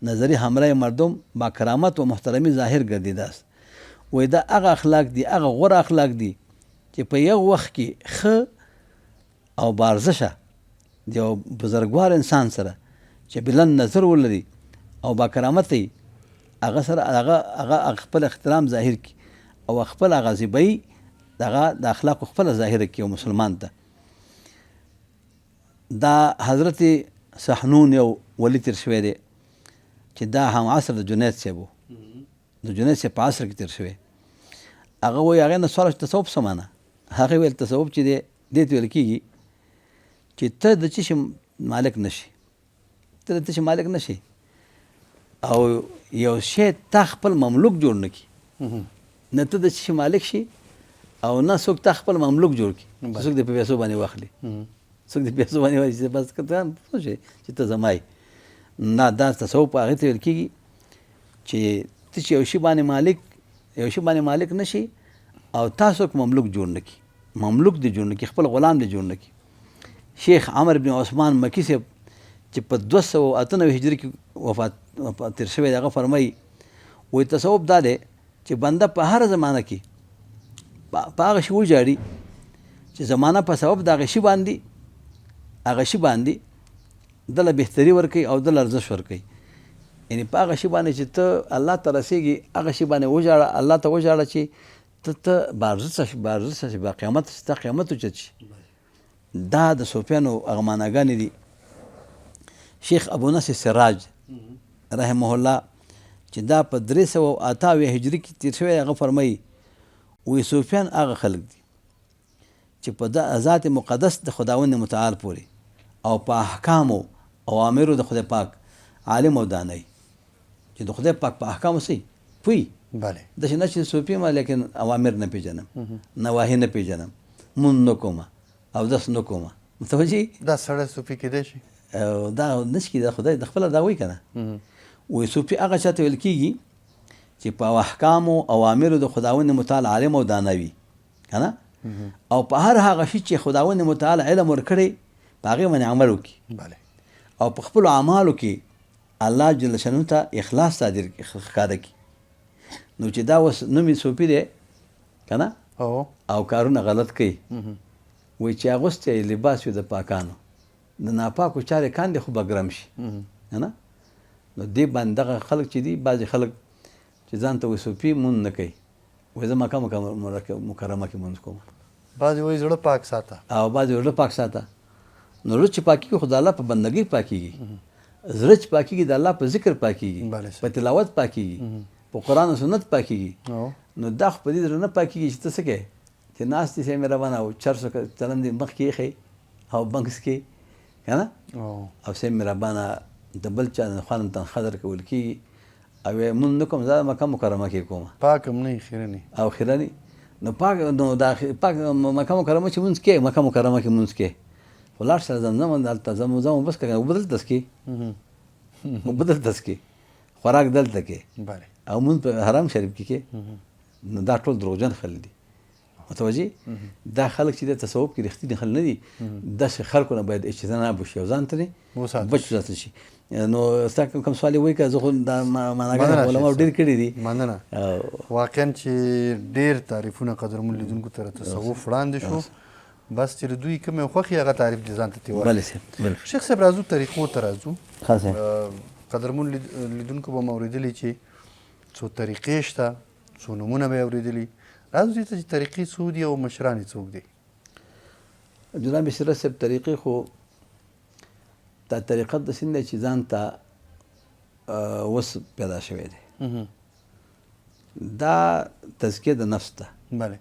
نظری همراه مردم با کرامت و محترمی ظاهر ګرځېده است. وایي دا هغه اخلاق دي، هغه غوره اخلاق دي چې په یو وخت کې ښه او بارزشه د یو بزرګوار انسان سره چې بلند نظر ولري او با کرامت وي، هغه سره هغه خپل احترام ظاهر کړي او خپل هغه زیبایي دغه د اخلاقو خپله ظاهره کړي یو مسلمان ته. دا حضرت سحنون یو ولی تیر شوی دی چې دا هم عصر د جنید صاحب و، د جنید صاحب په عصر کې تیر شوی. هغه وایي هغې نه سوال تصوف څه معنا؟ هغې ویل تصوف چې دی دې ته ویل کېږي چې ته د څه شي مالک نه شي، ته د څه شي مالک نه شي او یو شی تا خپل مملوک جوړ نه کړي، نه ته د څه شي مالک شي او نه څوک تا خپل مملوک جوړ کړي، څوک دې په پیسو باندې واخلي، څوک دې پیسو باندې واخلي چې بس که ته پوه شې چې ته زما یې. نه، دا تصوف هغې ته ویل کېږي چې ته چې یو شي باندې مالک، یو شي باندې مالک نشي او تاسو مملوک جوړ نه کی، مملوک دې جوړ نه کی، خپل غلام دې جوړ نه کی. شیخ عمر بن عثمان مکی صاحب چې په 298 هجري کې وفات تیر شوی دی، هغه فرمایي وایي تصوف دا دی چې بنده په هره زمانه کې په هغه شي وژاړي چې زمانه په سبب د هغه شي باندې، هغه شي باندې دله بهتري ورکوي او دله ارزښت ورکوي. یعنې په هغه شي باندې چې ته الله ته رسېږي هغه شي باندې وژاړه، الله ته وژاړه چې ته ته باارزښته شي، باارزښته شي، با قیامت شي، ستا قیامت اوچت شي. دا د صوفیانو هغه معناګانې دي. شیخ ابو نصر سراج رحمه الله چې دا په 378 هجري کې تیر شوی، هغه فرمایي وایي صوفیان هغه خلک دي چې په ذات مقدس د خداوند متعال پورې او په احکامو اوامرو د خدای پاک عالم او دانای، چې د خدای پاک په احکامو سي پوی. بله داسې نه چې صوفي ما لیکن اوامر نه پیژنم، نواهی نه پیژنم، مونږ نه کومه، اودس نه کومه، متوجه؟ دا سړی صوفي کېدای شي؟ دا نشي کېدای، خدای د خپله دا وایي که نه. وایي صوفي هغه چا ته ویل کېږي چې په احکامو اوامرو د خداوند متعال عالم او دانا وي که نه، او په هر هغه شي چې خداوند متعال علم ورکړی په هغې باندې عمل وکړي. بله. او په خپلو اعمالو کې الله جل شانه ته اخلاص صادر ښکاره کړي. نو چې دا اوس نوم یې صوفي دی که نه، او کارونه غلط کوي، وایي چې اغوستی یې لباس وي د پاکانو، د ناپاکو چارې کاندې خو به ګرم شي که نه. نو دې باندې دغه خلک چې دي، بعضې خلک چې ځان ته وایي صوفي مونځ نه کوي، وایي زه مکه مکرمه کې مونځ کوم. بعضې وایي زړه پاک ساته، او بعضې زړه پاک ساته. نو زړه چې پاکېږي خو د الله په بندګۍ پاکېږي، زړه چې پاکېږي د الله په ذکر پاکېږي، په تلاوت پاکېږي، په قرآن او سنت پاکېږي. نو دا خو په دې زړه نه پاکېږي چې ته څه کوې، چې ناست یې صاحب مهربانه او چرس چلم دې مخکې ایښی او بنګ څکې که نه، او صاحب مهربانه د بل چا د خوا نه تنخوا درکول کېږي او یې مونږ نه کوم، زه مکه مکرمه کې کوم. پاک هم نه وي خیرنې. او خیرنې. نو پاک، نو دا پاک مکه مکرمه چې مونځ کې، مکه مکرمه کې مونځ کې، خو لاړ شه زمزم دلته زمزم اوبه څکه، اوبه دلته څکې، اوبه دلته څکې، خوراک دلته کې، او مونځ په حرم شریف کې کې. نو دا ټول دروغجن خلک دي. متوجه؟ دا خلک چې د تصوف کې رښتیني خلک نه دي، داسې خلکو نه باید اجتناب وشي او ځان ترې بچ وساتل شي. نو ستا کوم سوال یې وایي که زه خو دا معناګانې علماو ډېر کړي دي. مننه. واقعا چې ډېر تعریفونه قدرمن لیدونکو ته تصوف وړاندې شو، بس چې د دوی کومې خوښي هغه تعریف دې ځان ته ترې واخلي. بله صاحب، بله. شیخ صاحب راځو طریقو ته راځو. ښه صاحب. قدرمن لیدونکو به مو اورېدلي چې څو طریقې شته، څو نومونه به یې اورېدلي. راځو دې ته چې طریقې څو دي او مشران یې څوک دي. جناب سیرت صاحب، طریقې خو دا طریقت داسې نه دی چې ځان ته اوس پیدا شوی دی. دا تزکیه د نفس ده. بله.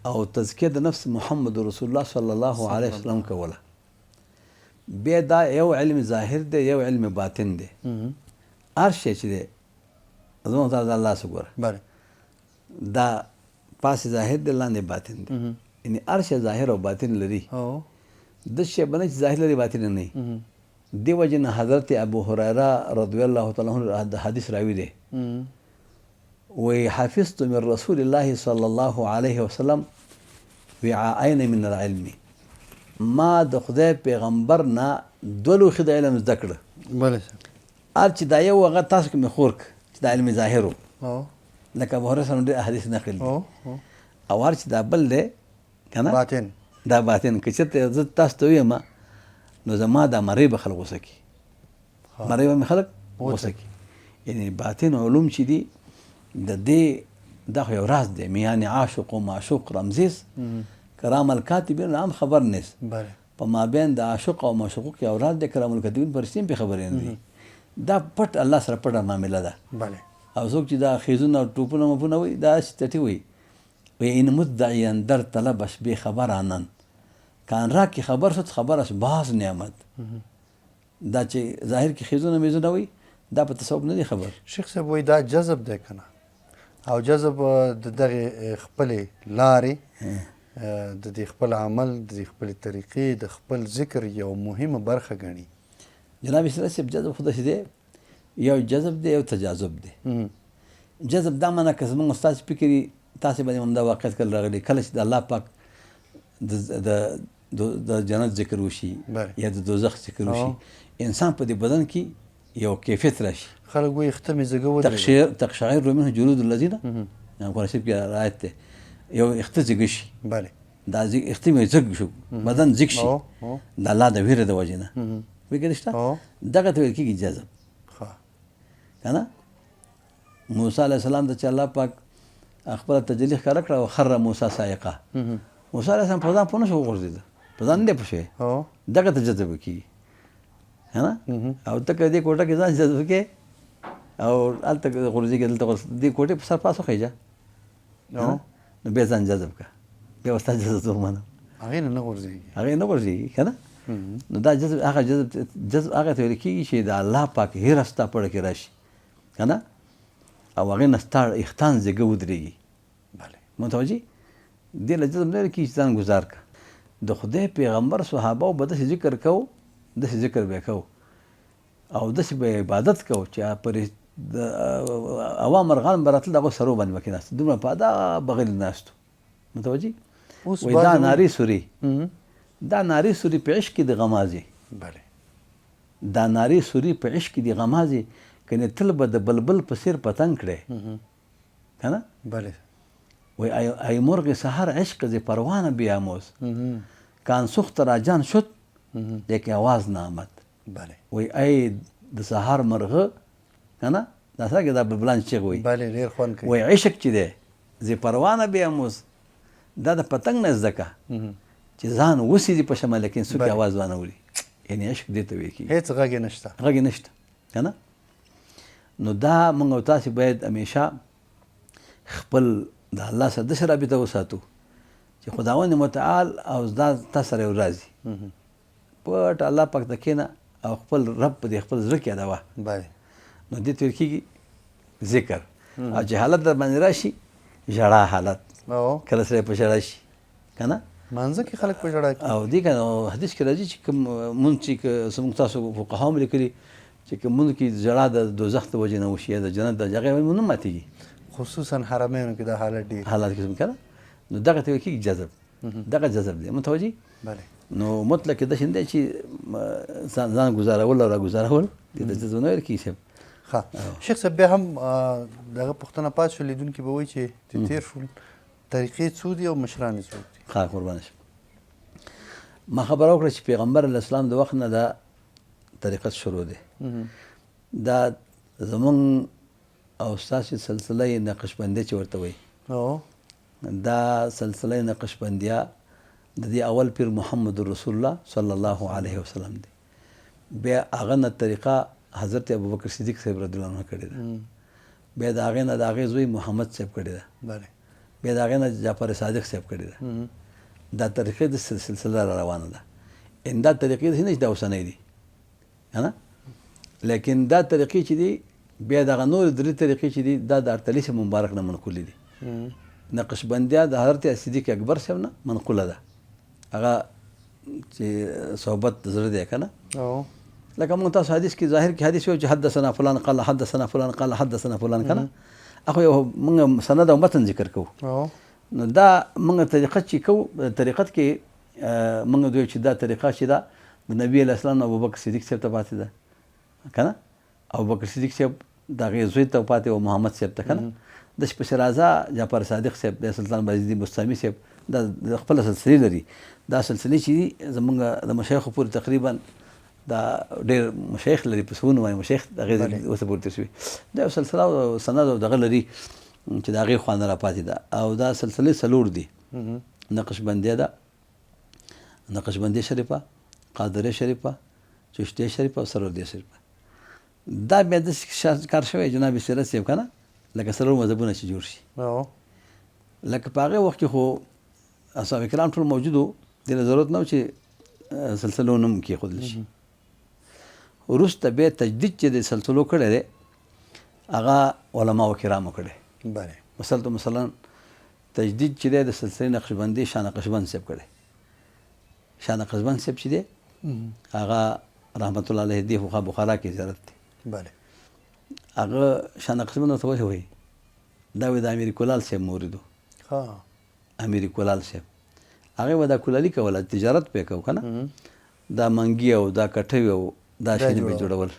او تزکیه د نفس محمد رسول الله صلی الله علیه وسلم کوله. بیا دا یو علم ظاهر دی، یو علم باطن دی. هر شی چې دی زموږ ته د الله څخه ګوره. بله. دا پاس ظاهر دی، لاندې باطن دی. یعنې هر شی ظاهر او باطن لري. د شی به نه چې ظاهر لري باطن نه وي. دې وجې نه حضرت ابو هریره رضی الله تعالی عنه د حدیث راوي دی، وایي حفظت من رسول الله صلی الله علیه وسلم وعاءین من العلم. ما د خدای پیغمبر نه دوه لوښي د علم زده کړه. بله. هر چې دا یو هغه تاسو کې مې خور کړ چې دا علم ظاهر و، لکه ابو هریره سره ډېر احادیث نقل دي. او هر چې دا بل دی که نه، باطن، دا باطن که چېرته زه تاسو ته ووایم نو زما دا مرۍ به خلک غوسه کړي، مرۍ به مې خلک غوسه کړي. یعنې باطن علوم چې دي د دې دا خو یو راز دی، میان عاشق و معشوق رمزیز کرام الکاتبین هم خبر نیست. په مابین د عاشق او معشوق کې یو راز دی، کرام الکاتبین فرشتې هم پرې خبرې نه دي. دا پټ الله سره پټه معامله ده. او څوک چې دا خیزونه او ټوپونه مپونه وایي دا هسې ټټي وایي. وایي ان مدعیاً در طلبش بې خبرانن کان را کې خبر شد خبرش باز نعمت. دا چې ظاهر کې خیزونه میزونه وایي دا په تصوف نه دی خبر. شیخ صاحب وایي دا جذب دی که نه، او جذب د دغې خپلې لارې، د دې خپل عمل، د دې خپلې طریقې، د خپل ذکر یو مهمه برخه ګڼي. جناب سره صاحب، جذب خو داسې دی، یو جذب دی یو تجاذب دی. جذب دا معنا که زمونږ ستاسو فکر تاسو باندې هم دا واقعیت کله راغلی، کله چې د الله پاک د د جنت ذکر وشي یا د دوزخ ذکر وشي، انسان په دې بدن کې یو کیفیت راشي. خلک وایي اخته مې زګه ودرېږي، تقشعر منه جلود الذین، قرآن شریف کې آیت دی، یو اخته زګه شي. بله دا اخته مې زګ شو، بدن زګ شي د الله د ویرې د وجې نه. فکر شته دغه ته ویل کېږي جذب. که نه موسی علیه السلام ته چې الله پاک خپله تجلی ښکاره کړه او خر موسی سایقه، موسی علیه السلام په ځان پوه نه شو، وغورځېده، په ځان نه دی پوه شوی، دغه ته جذب کېږي. که نه او ته که دې کوټه کې ځان جذب کړې او هلته غورځېږي، دلته دې کوټې په سر پاس وخېژه، نو بیا ځان جذب کړه، بیا به ستا جذب ته ومنم. هغې نه نه غورځېږي، هغې نه غورځېږي. که نه نو دا جذب هغه جذب هغه ته ویل کېږي چې د الله پاک هیره ستا په زړه کې راشي، که نه او هغې نه ستا اختان زیږه ودرېږي. متوجه دې له جذب نه ویل کېږي چې ځان ګزار کړه. د خدای پیغمبر صحابه به داسې ذکر کوو، داسې ذکر به یې کوو او داسې به یې عبادت کوو چې پر د عوام مرغان به راتلل، د هغو سرو باندې به کښېناستل، دومره په ادب به غلي ناست وو. متوجه وایي دا نارې سورې، دا نارې سورې په عشق کې د غمازې، دا نارې سورې په عشق کې د غمازې، کنې تل به د بلبل په څېر پتنګ کړی. که نه وایي ای مرغ سحر عشق ز پروانه بیاموز، کان سوخت را جان شد لیکن اواز نه آمد. وایي ای د سهار مرغه، که نه دا څنګه دا بلبلان چیغ وایي، ډېر خوند کوي. وایي عشق چې دی ز پروانه بیاموز، دا د پتنګ نه زده که چې ځان وسیځي په شمه، لیکن څوک یې اواز وانه وري. یعنې عشق دې ته ویل کېږي، هېڅ غږ یې نشته، غږ یې نشته. که نه نو دا موږ او تاسې باید همیشه خپل د الله سره داسې رابطه وساتو چې خداوند متعال او دا تا سره یو راځي، پټ الله پاک ته کښېنه او خپل رب په دې خپل زړه کې یادوه. نو دې ته ویل کېږي ذکر. او چې حالت در باندې راشي، ژړا حالت، کله سړی په ژړا شي، که نه مانځه کې خلک په ژړا کېږي. او دې که نه حدیث کې راځي چې کوم مونځ چې زموږ تاسو فقها هم لیکلي چې کوم مونځ کې ژړا د دوزخ د وجې نه وشي یا د جنت د هغې مونځ نه ماتېږي، خصوصا حرمینو کې دا حالت ډېر حالت کې که نه نو دغه ته ویل کېږي جذب، دغه جذب دی. متوجه؟ نو مطلق کې داسې نه دی چې ځان ګزارول او راګزارول، دې ته جذب نه ویل کېږي صاحب. ښه شیخ صاحب، بیا هم دغه پوښتنه پاتې شوه، لیدونکي به وایي چې تېر شول، طریقې څو دي او مشران یې څوک دي؟ ښه قربان شم. ما خبره وکړه چې پیغمبر علیه السلام د وخت نه دا طریقت شروع دی. دا زمونږ او ستاسې سلسله یې نقشبندیه چې ورته وایي، دا سلسله نقشبندیه د دې اول پیر محمد رسول الله صلی الله علیه وسلم دی. بیا هغه نه طریقه حضرت ابوبکر صدیق صاحب رضی الله عنه کړې ده، بیا د هغې نه د هغې زوی محمد صاحب کړې ده، بیا د هغې نه جعفر صادق صاحب کړې ده. دا طریقې د سلسله را روانه ده. ان دا طریقې داسې نه چې دا اوسنۍ دي، که نه، لیکن دا طریقې چې دي بیا دغه نورې درې طریقې چې دي دا د ارتلیس مبارک نه منقولې دي. نقشبندیه د حضرت صدیق اکبر صاحب نه منقوله ده، هغه چې صحبت د زړه دی، که نه. لکه موږ تاسو حدیث کې ظاهر کې حدیث وایو چې حدثنا فلان قال حدثنا فلان قال حدثنا فلان، که نه، هغه یو موږ سند او متن ذکر کوو. نو دا موږ طریقت چې کوو، طریقت کې موږ دوی چې دا طریقه چې ده د نبی علیه السلام ابوبکر صدیق صاحب ته پاتې ده، که نه، ابوبکر صدیق صاحب د هغې زوی ته پاتې و محمد صاحب ته، که نه. داسې پسې راځه جعفر صادق صاحب، بیا سلطان باجدي بسطامي صاحب، دا خپله سلسلې لري. دا سلسلې چې دي زمونږ د مشایخو پورې تقریبا دا ډېر مشایخ لري، په سوونو باندې مشایخ هغې اوسه پورې تېر شوي. دا یو سلسله او سند او دغه لري چې د هغې خوا نه راپاتې ده. او دا سلسلې څلور دي، نقشبندیه ده، نقشبندیه شریفه، قادریه شریفه، چشتیه شریفه او سروردیه شریفه. دا بیا داسې کار شوی جناب سیرت صاحب، که نه، لکه څلور مذهبونه چې جوړ شي. لکه په هغې وخت کې خو اصحاب کرام ټول موجود وو، دې له ضرورت نه و چې سلسلو نوم کېښودل شي. وروسته بیا تجدید چې د سلسلو کړی دی هغه علماو کرامو کړی. مثلا تجدید چې دی د سلسلې نقشبندي شاه نقشبند صاحب کړی. شاه نقشبند صاحب چې دی هغه رحمت الله علیه دی خو بخارا کې زیارت دی. هغه شاه نقشبند ورته ولې وایي؟ دا وې د امیر کولال صاحب مرید و. امیر کولال صاحب هغه به دا کولالي کوله، تجارت به یې کوو که نه، دا منګي او دا کټوي او دا شیان به یې جوړول.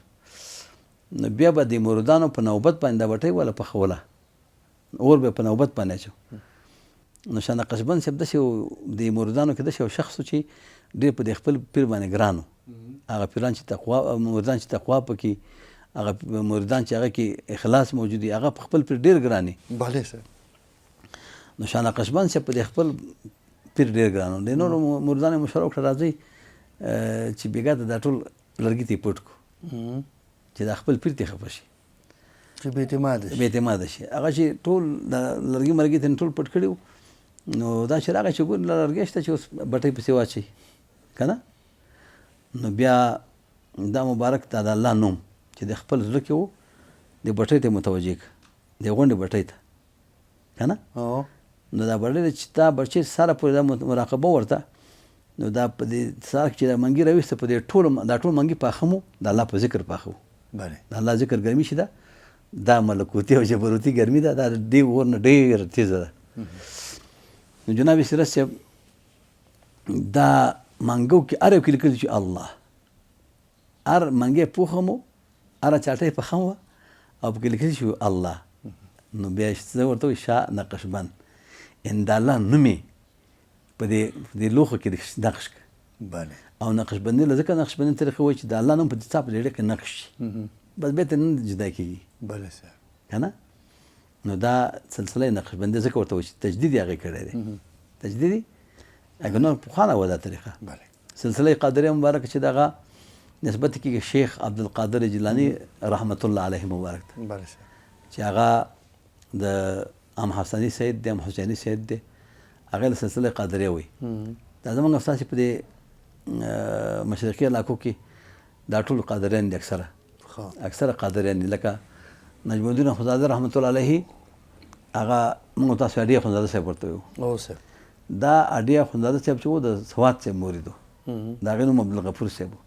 نو بیا به د مریدانو په نوبت باندې دا بټۍ والا پخوله، اور به په نوبت باندې اچو. نو شاه نقشبند صاحب داسې د مریدانو کې داسې یو شخص و چې ډېر په دې خپل پیر باندې ګران و. هغه پیران چې تقوا، مریدان چې تقوا پکې، هغه مریدان چې هغه کې اخلاص موجود وي، هغه په خپل پیر ډېر ګران وي. بله صاحب. نو شاه نقشبند صاحب په دې خپل پیر ډېر ګران و. د نورو مریدانو یې مشوره وکړه، راځئ چې بېګا ته دا ټول لرګي ته یې پټ کړو چې دا خپل پیر ته خفه شي، چې بې اعتماده شي. بې اعتماده شي. هغه چې ټول د لرګي مرګي ته ټول پټ کړي وو، نو دا چې راغی چې ګوري لرګی شته چې اوس بټۍ پسې واچوي که نه. نو بیا دا مبارک دا د الله نوم چې د خپل زړه کې و، د بټۍ ته متوجه کړ، د غونډې بټۍ ته که نه. نو دا بټۍ چې تا بچې سره پورې دا مراقبه ورته، نو دا په دې سهار کې چې دا منګي راویسته، په دې ټولو دا ټول منګي پاخه مو د الله په ذکر پاخه وو. د الله ذکر ګرمي چې ده، دا ملکوتي او جبروتي ګرمي ده، دا د دې اور نه ډېره تېزه ده. نو جناب سیرت صاحب دا منګو کې هر یو کې لیکلي چې الله، هر منګی پوخه مو، هره چاټۍ پخه وه او پکې لیکل شوي الله. نو بیا زه ورته وایي شاه نقشبند، ان د الله نوم یې په دې لوښو کې نقش کړ. او نقشبندي له ځکه نقشبندي طریقه وایي چې د الله نوم په دې څا په دې کې نقش شي، بس بیا ته نه جدا کېږي. صاحب. که نه؟ نو دا سلسله نقشبندي ځکه ورته وایي چې تجدید یې هغې کړی دی. تجدید یې هغه نور پخوانه وه دا طریقه. سلسله قادریه مبارک چې دغه نسبت کېږي شیخ عبدالقادر جیلاني رحمت الله علیه مبارک ته. صاحب. چې هغه د ام حسني سید دی، ام حسیني سید دی، هغه له سلسله قادریه وایي. دا زمونږ ستاسې په دې مشرقي علاقو کې دا ټول قادریان دي، اکثره. اکثره قادریان دي. لکه نجم الدین اخندزاده رحمت الله علیه، هغه موږ تاسو اډې اخندزاده صاحب ورته وایو. صاحب. دا اډې اخندزاده صاحب چې و د سوات صاحب مرید و، د هغې نوم عبدالغفور صاحب و.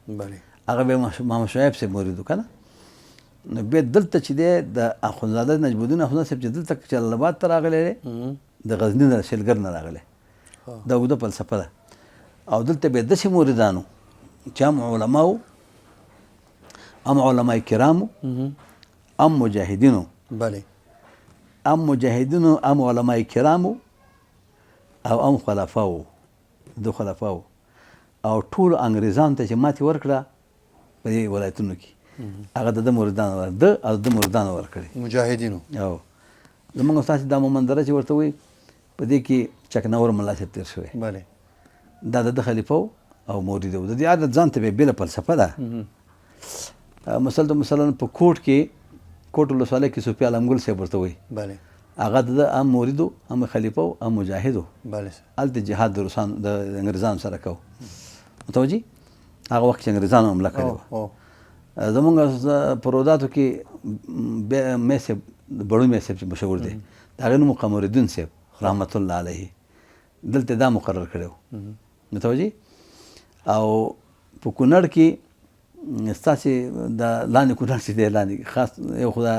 هغه بیا محمد شعیب صاحب مرید و که نه. نو بیا دلته چې دی د اخندزاده نجم الدین اخندزاده صاحب چې دلته جلال آباد ته راغلی دی، د غزني نه شلګر نه راغلی، دا اوږده فلسفه ده. او دلته بیا داسې مریدانو چې هم علما وو، هم علما کرامو، هم مجاهدینو. هم مجاهدینو، هم علما کرامو، او هم خلفاو، د خلفاو، او ټول انګریزانو ته چې ماتې ورکړه په دې ولایتونو کې، هغه د ده مریدانو ده او د مریدانو ورکړې. مجاهدینو. او زمونږ ستاسې دا مومندره چې ورته وایي، په دې کې چکنور ملا صاحب تېر شوی. دا د ده خلیفه و او مرید و. د دې عادت ځان ته بیا بېله فلسفه ده. مثلاً په کوټ کې، کوټ ولسوالۍ کې صوفي عالم ګل صاحب ورته وایي. هغه د ده هم مرید و، هم خلیفه و، هم مجاهد و. هلته جهاد د روسانو، د انګریزانو سره کوو. متوجه؟ هغه وخت چې انګریزانو حمله کړې وه. زمونږ په روداتو کې بیا مې صاحب، بړو مې صاحب چې مشهور دی، د هغې نوم قمرالدین صاحب رحمت الله علیه، دلته دا مقرر کړی و. متوجه؟ او په کونړ کې ستاسې د لاندې کونړ چې دی، لاندې خاص یو خو دا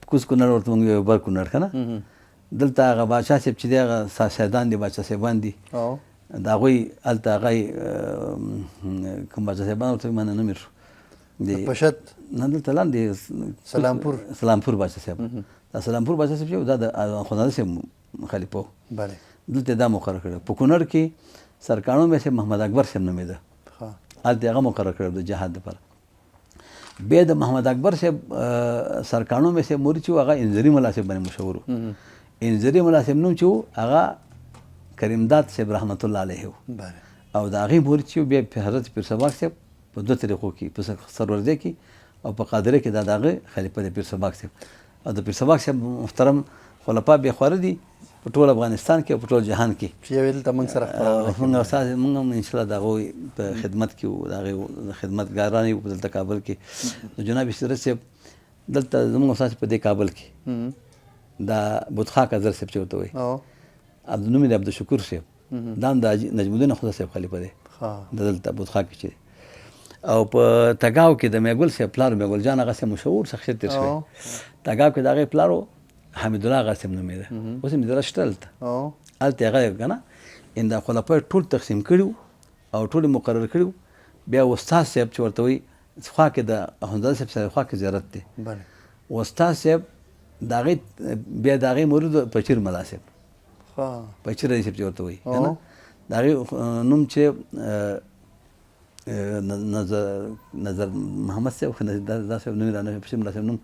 کوز کونړ ورته مونږ یو بر کونړ که نه، دلته هغه باچا صاحب چې دی، هغه سیدان دي، باچا صاحبان دي. د هغوی هلته هغه کوم باچا صاحبان ورته مننه نه مې شو. د پشد؟ نه، دلته لاندې سلامپور. سلامپور باچا صاحب. دا سلامپور باچا صاحب چې و، دا د اخندزاده صاحب خلیفه و. دلته دا مقرر کړی. په کونړ کې سرکاڼو مې صاحب محمد اکبر صاحب نومېده. هلته هغه مقرر کړی د جهاد لپاره. بیا د محمد اکبر صاحب سرکاڼو مې صاحب مرید چې و، هغه انځري ملا صاحب باندې مشهور و. انځري ملا صاحب نوم چې و، هغه کریمداد صاحب رحمت الله علیه و. او د هغې مرید چې و، بیا حضرت پیر سباک صاحب په دوه طریقو کې، په سرورزۍ کې او په قادرۍ کې دا د هغه خلیفه دی پیر سباک صاحب. او د پیر سباک صاحب محترم خلفا بې خواره دي په ټول افغانستان کې او په ټول جهان کې. چې یو دلته موږ سره خپرونه کوي. موږ استاد، موږ هم انشاءالله د هغوی په خدمت کې وو، د هغې خدمتګاران یو دلته کابل کې. نو جناب سیرت صاحب دلته زموږ استاد په دې کابل کې دا بوتخاک حضرت صاحب چې ورته وایي، نوم یې د عبدالشکور صاحب، دا هم د نجم الدین اخندزاده صاحب خلیفه دی. د دلته بوتخاک کې چې دی. او په تګاو کې د میګل صاحب پلار میګل جان هغه صاحب مشهور شخصیت تېر شوی. تګاو کې د هغې پلار و، حمید الله آغا صاحب نومېده، اوس هم زیارت شته هلته. هلته هغه که نه ان دا خلفای ټول تقسیم کړي وو او ټول یې مقرر کړي وو. بیا استاد صاحب چې ورته وایي، خوا کې د اخندزاده صاحب سره خوا کې زیارت دی. استاد صاحب د هغې بیا د هغې مرید پچیر ملا صاحب، پچیر رئیس صاحب چې ورته وایي که نه، د هغې نوم چې نظر نظر محمد صاحب، خو دا صاحب نوم یې رانه پچیر ملا صاحب نوم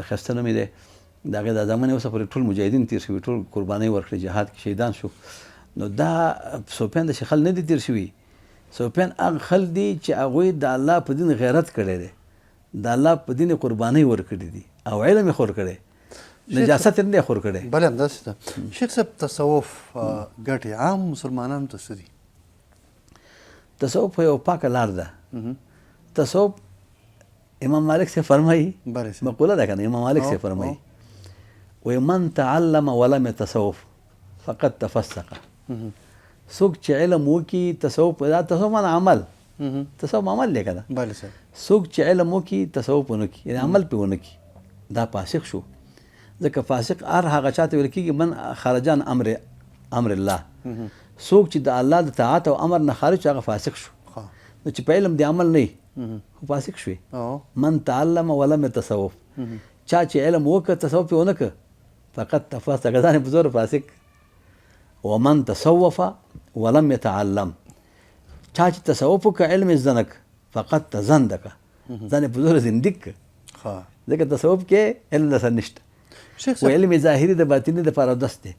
ښایسته نوم یې دی. د هغې د زامن یې اوسه پورې ټول مجاهدین تېر شوي، ټول قربانۍ ورکړې، جهاد کې شهیدان شو. نو دا صوفیان داسې خلک نه دي تېر شوي. صوفیان هغه خلک دي چې هغوی د الله په دین غیرت کړی دی، د الله په دین یې قربانۍ ورکړي دي او علم یې خور کړی، نجاست یې نه دی خور کړی. بله همداسې ده شیخ صاحب، تصوف ګټې عام مسلمانانو ته څه دي؟ تصوف یو پاکه لار ده. تصوف امام مالک سے فرمایي، مقوله ده کنه، امام مالک سے فرمایي وی من تعلم ولم يتصوف فقد تفسق. څوک چې علم وکړي تصوف، دا تصوف معنی عمل، تصوف عمل دی کنه. څوک چې علم وکړي تصوف ونه کړي، یعنی عمل پرې ونه کړي، دا فاسق شو. ځکه فاسق هر هغه چاته ویل کېږي من خرج عن امر الله، څوک چې د الله د طاعت او امر نه خارج شو هغه فاسق شو. نو چې په علم د عمل نه وي خو فاسق شوې. من تعلم ولم يتصوف، چا چې علم وکړ تصوف یې ونه کړ فقط تفسق، ځان یې په زوره فاسق. ومن تصوف ولم يتعلم، چا چې تصوف وکړ علم یې زده نه کړ فقط تزندق، ځان یې په زوره زندیق کړ. ځکه تصوف کې علم درسره نشته. و علم ظاهري د باطني دپاره اودس دی،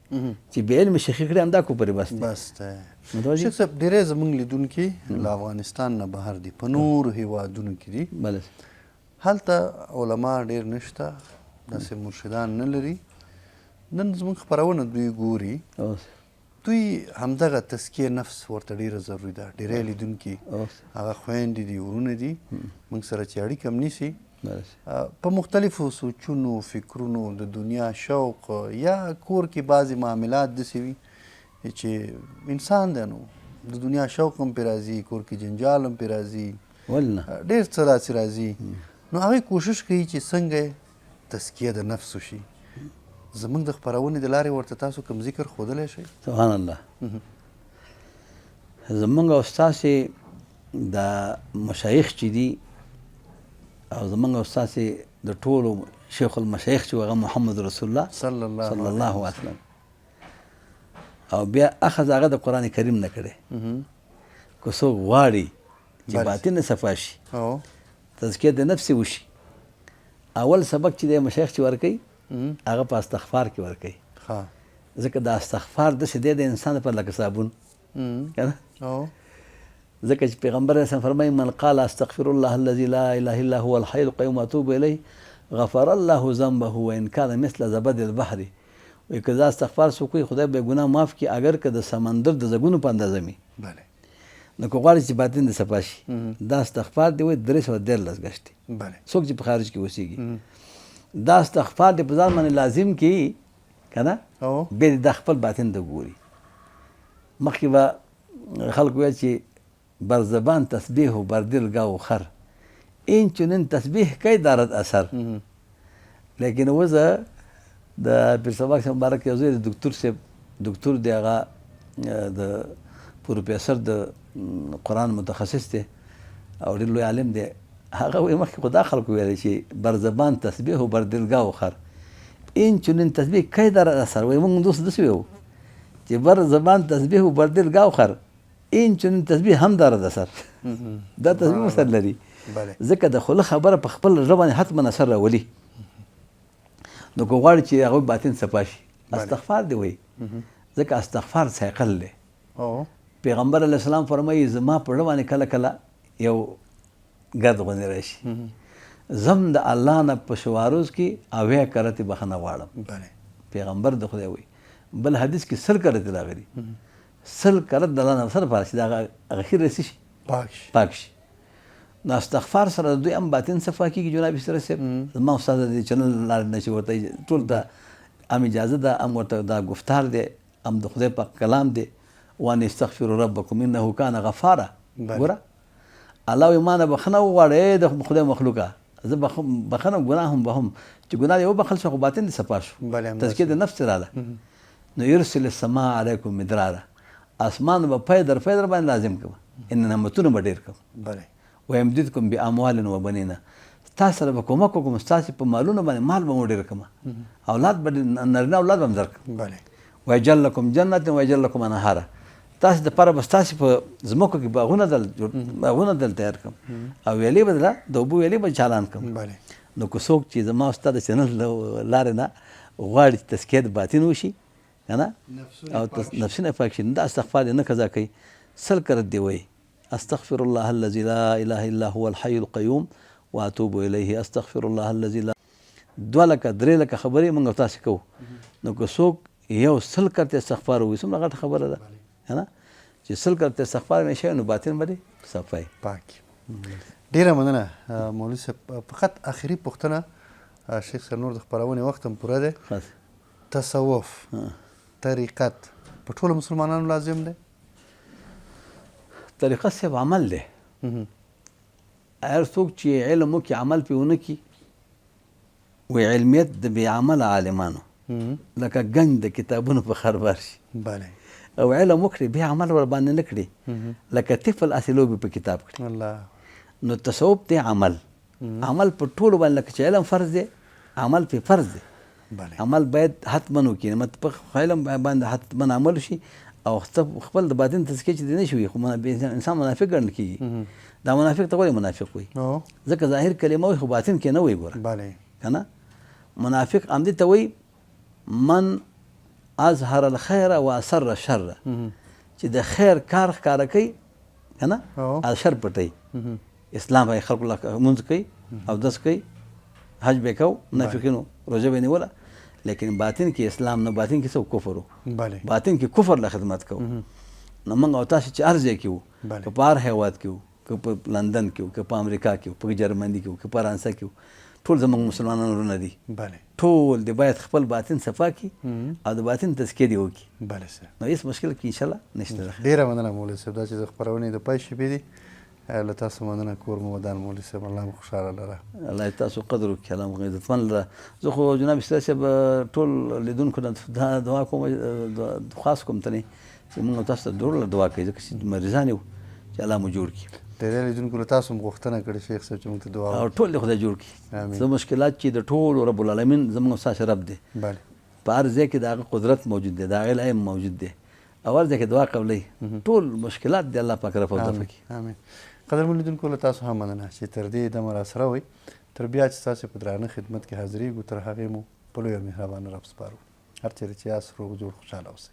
چې بې علم شیخي کړي همدا کفر بس دی. بس دی. شیخ صاحب، ډېری زموږ لیدونکي له افغانستان نه بهر دي، په نورو هیوادونو کې دي. هلته علما ډېر نشته، داسې مرشدان نه لري. نن زموږ خپرونه دوی ګوري، دوی همدغه تزکیه نفس ورته ډېره ضروري ده. ډېری لیدونکي هغه خویندې دي، ورونه دي، موږ سره چې اړیکه هم نیسي په مختلفو سوچونو، فکرونو، د دنیا شوق، یا کور کې بعضې معاملات داسې وي چې انسان دی نو د دنیا شوق هم پرې راځي، کور کې جنجال هم پرې راځي، ډېر څه داسې راځي. نو هغوی کوشش کوي چې څنګه تزکیه د نفس وشي. زموږ د خپرونې د لارې ورته تاسو کوم ذکر ښودلی شئ؟ سبحان الله. زموږ او ستاسې د مشایخ چې دي او زموږ او ستاسې د ټولو شیخ المشایخ چې هغه محمد رسول الله صلی الله علیه وسلم، او بیا اخذ هغه د قرآن کریم نه کړی. که څوک غواړي چې باطن یې صفا شي، تزکیه د نفس یې وشي، اول سبق چې دی مشایخ چې ورکوي هغه په استغفار کې ورکوي. ځکه د استغفار داسې دی د انسان لپاره لکه صابون که نه؟ ځکه چې پیغمبر علیه السلام فرمایي من قال استغفر الله الذي لا اله الا هو الحي القيوم واتوب الیه غفر الله ذنبه وان كان مثل زبد البحر. وایي که دا استغفار څوک وایي خدای به یې ګناه معاف کړي اګر که د سمندر د ځګونو په اندازه وي. نو که غواړي چې باطن دې صفا شي دا استغفار دی وایي 313 ګشتې. څوک چې په خارج کې اوسېږي دا استغفار دې په ځان باندې لازم کړي که نه، بیا دې دا خپل باطن ته ګوري. مخکې به خلکو ویل چې بر زبان تسبیح و بر دل گاو خر، این چنین تسبیح کی دارد اثر. لیکن اوس د پیر صاحب مبارک یو زوی د دکتور صاحب، دکتور دی هغه د پروفیسور د قرآن متخصص دی او ډېر لوی عالم دی. هغه وایي مخکې خو دا خلکو ویل چې بر زبان تسبیح و بر دل گاو خر، این چنین تسبیح کی دارد اثر. وایي موږ دوست داسې ویو چې بر زبان تسبیح و بر دل گاو خر، این چنین تسبیح هم دارد اثر. دا تسبیح اثر لري، ځکه د خوله خبره په خپل زړه باندې حتما اثر راولي. نو که غواړي چې هغوی باطن صفا شي استغفار دی وایي، ځکه استغفار صیقل دی. پیغمبر علیه السلام فرمایي زما په زړه باندې کله کله یو ګرد غوندې راشي، زم د الله نه په شواروز کې اویا کرتې بخښنه غواړم. پیغمبر د خدای وایي. بل حدیث کې 100 کرتې راغلي، 100 کرت د الله نه سره پاره چې د هغه خیر رسي شي، پاک شي. نو استغفار سره د دوی هم باطن صفا کېږي. جناب سره صاحب زما استاد د دې چینل لارې نه چې ورته ټول ته هم اجازه ده، هم ورته دا ګفتار دی، هم د خدای پاک کلام دی. وان استغفروا ربکم انه کان غفارا. ګوره الله وایي ما نه بخښنه وغواړه ای د خدای مخلوقه، زه بخښنه ګناه هم بهم چې ګناه دې وبخښل شوه خو باطن دې صفا شو، تزکیه د نفس راله. نو یرسل السماء علیکم مدرارا، اسمان به پی در پی در باندې لازم کړم، ان نعمتونه به ډېر کړم. ویمددکم باموال وبنین، ستاسو سره به کومک وکړم، ستاسو په مالونو باندې مال به مو ډېر کړم، اولاد به نارینه اولاد به هم درکړم. ویجعل لکم جنت ویجعل لکم انهارا، تاسو د پاره به ستاسو په ځمکو کې باغونه دل باغونه دل تیار کړم او ویلې به دله د اوبو ویلې به چالان کړم. نو که څوک چې زما او ستا د چینل لارې نه غواړي چې تزکیه د باطن وشي که نه او نفسونه پاک شي، دا استغفار دې نه قضا کوي، 100 کرت دې وایي استغفر الله الذي لا اله الا هو الحي القيوم واتوب الیه استغفر الله الذي لا 2 لکه 3 لکه خبرې موږ تاسو کوو. نو که څوک یو 100 کرته استغفار ووایي څومره غټه خبره ده که نه، چې 100 کرته استغفار مې شوی نو باطن به دې صفا وي. پاک. ډېره مننه مولوي صاحب. فقط اخري پوښتنه شیخ صاحب، نور د خپرونې وخت هم پوره دی. تصوف طریقت په ټولو مسلمانانو لازم دی؟ طریقت صاحب عمل دی، هر څوک چې علم وکړي عمل پرې ونه کړي، وایي علمیت د بې عمله عالمانو لکه ګنج د کتابونو په خربار شي. او علم وکړي بیا عمل ور باندې نه کړي، لکه طفل هسې لوبې په کتاب کړي. نو تصوف دی عمل، عمل په ټولو باندې لکه چې علم فرض دی عمل پرې فرض دی. عمل باید حتما وکړي، په علم باندې حتما عمل وشي او خپل د باطن تزکیه چې دی نه شي، خو انسان منافق ګڼل کېږي. دا منافق ته ولې منافق وایي؟ ځکه ظاهر کلمه وایي خو باطن کې نه وایي. ګوره که نه، منافق همدې ته وایي من اظهر الخیر و اسر الشر، چې د خیر کار ښکاره کوي که نه او شر پټوي. اسلام به خلکو له لمونځ کوي، اودس کوي، حج به کوو، منافقینو روژه به نیوله، لیکن باطن کې اسلام نه، باطن کې څه کفر و، باطن کې کفر له خدمت کوو. نو موږ او تاسو چې هر ځای کې وو، که په هر هیواد کې وو، که په لندن کې وو، که په امریکا کې وو، په جرمني کې وو، که په فرانسه کې وو، ټول زموږ مسلمانان وروڼه دي. ټول دې باید خپل باطن صفا کړي او د باطن تزکیه دې وکړي. نو هیڅ مشکل کې انشاءالله نشته. ډېره مننه مولوي صاحب، دا چې د خپرونې د پای شېبې دي، له تاسو مننه، کور مو ودان مولوي صاحب، الله مو خوشحاله لره. الله یې تاسو قدر وکړي، الله مو عزتمن لره. زه خو جناب استاد صاحب ټول لیدونکو نه دا دعا کوم، درخواست کوم ترې چې موږ تاسو ته ډول دعا کوي، ځکه چې مریضان یو، چې الله مو جوړ کړي. ډېری لیدونکو له تاسو هم غوښتنه کړې شیخ صاحب چې موږ ته دعا او ټول دې خدای جوړ کړي. څه مشکلات چې د ټولو رب العالمین زموږ ستاسو رب دی، په هر ځای کې د هغه قدرت موجود دی، د هغه علم موجود دی، او هر ځای کې دعا قبلوي، ټول مشکلات دې الله پاک رفع او دفع کړي. آمین. قدرمن لیدونکو له تاسو هم مننه چې تر دې دمه راسره وئ، تر بیا چې ستاسو په درانه خدمت کې حاضرېږو، تر هغې مو په لوی او مهربانه رب سپارو. هر چېرې چې یاست روغ جوړ خوشحاله اوسئ.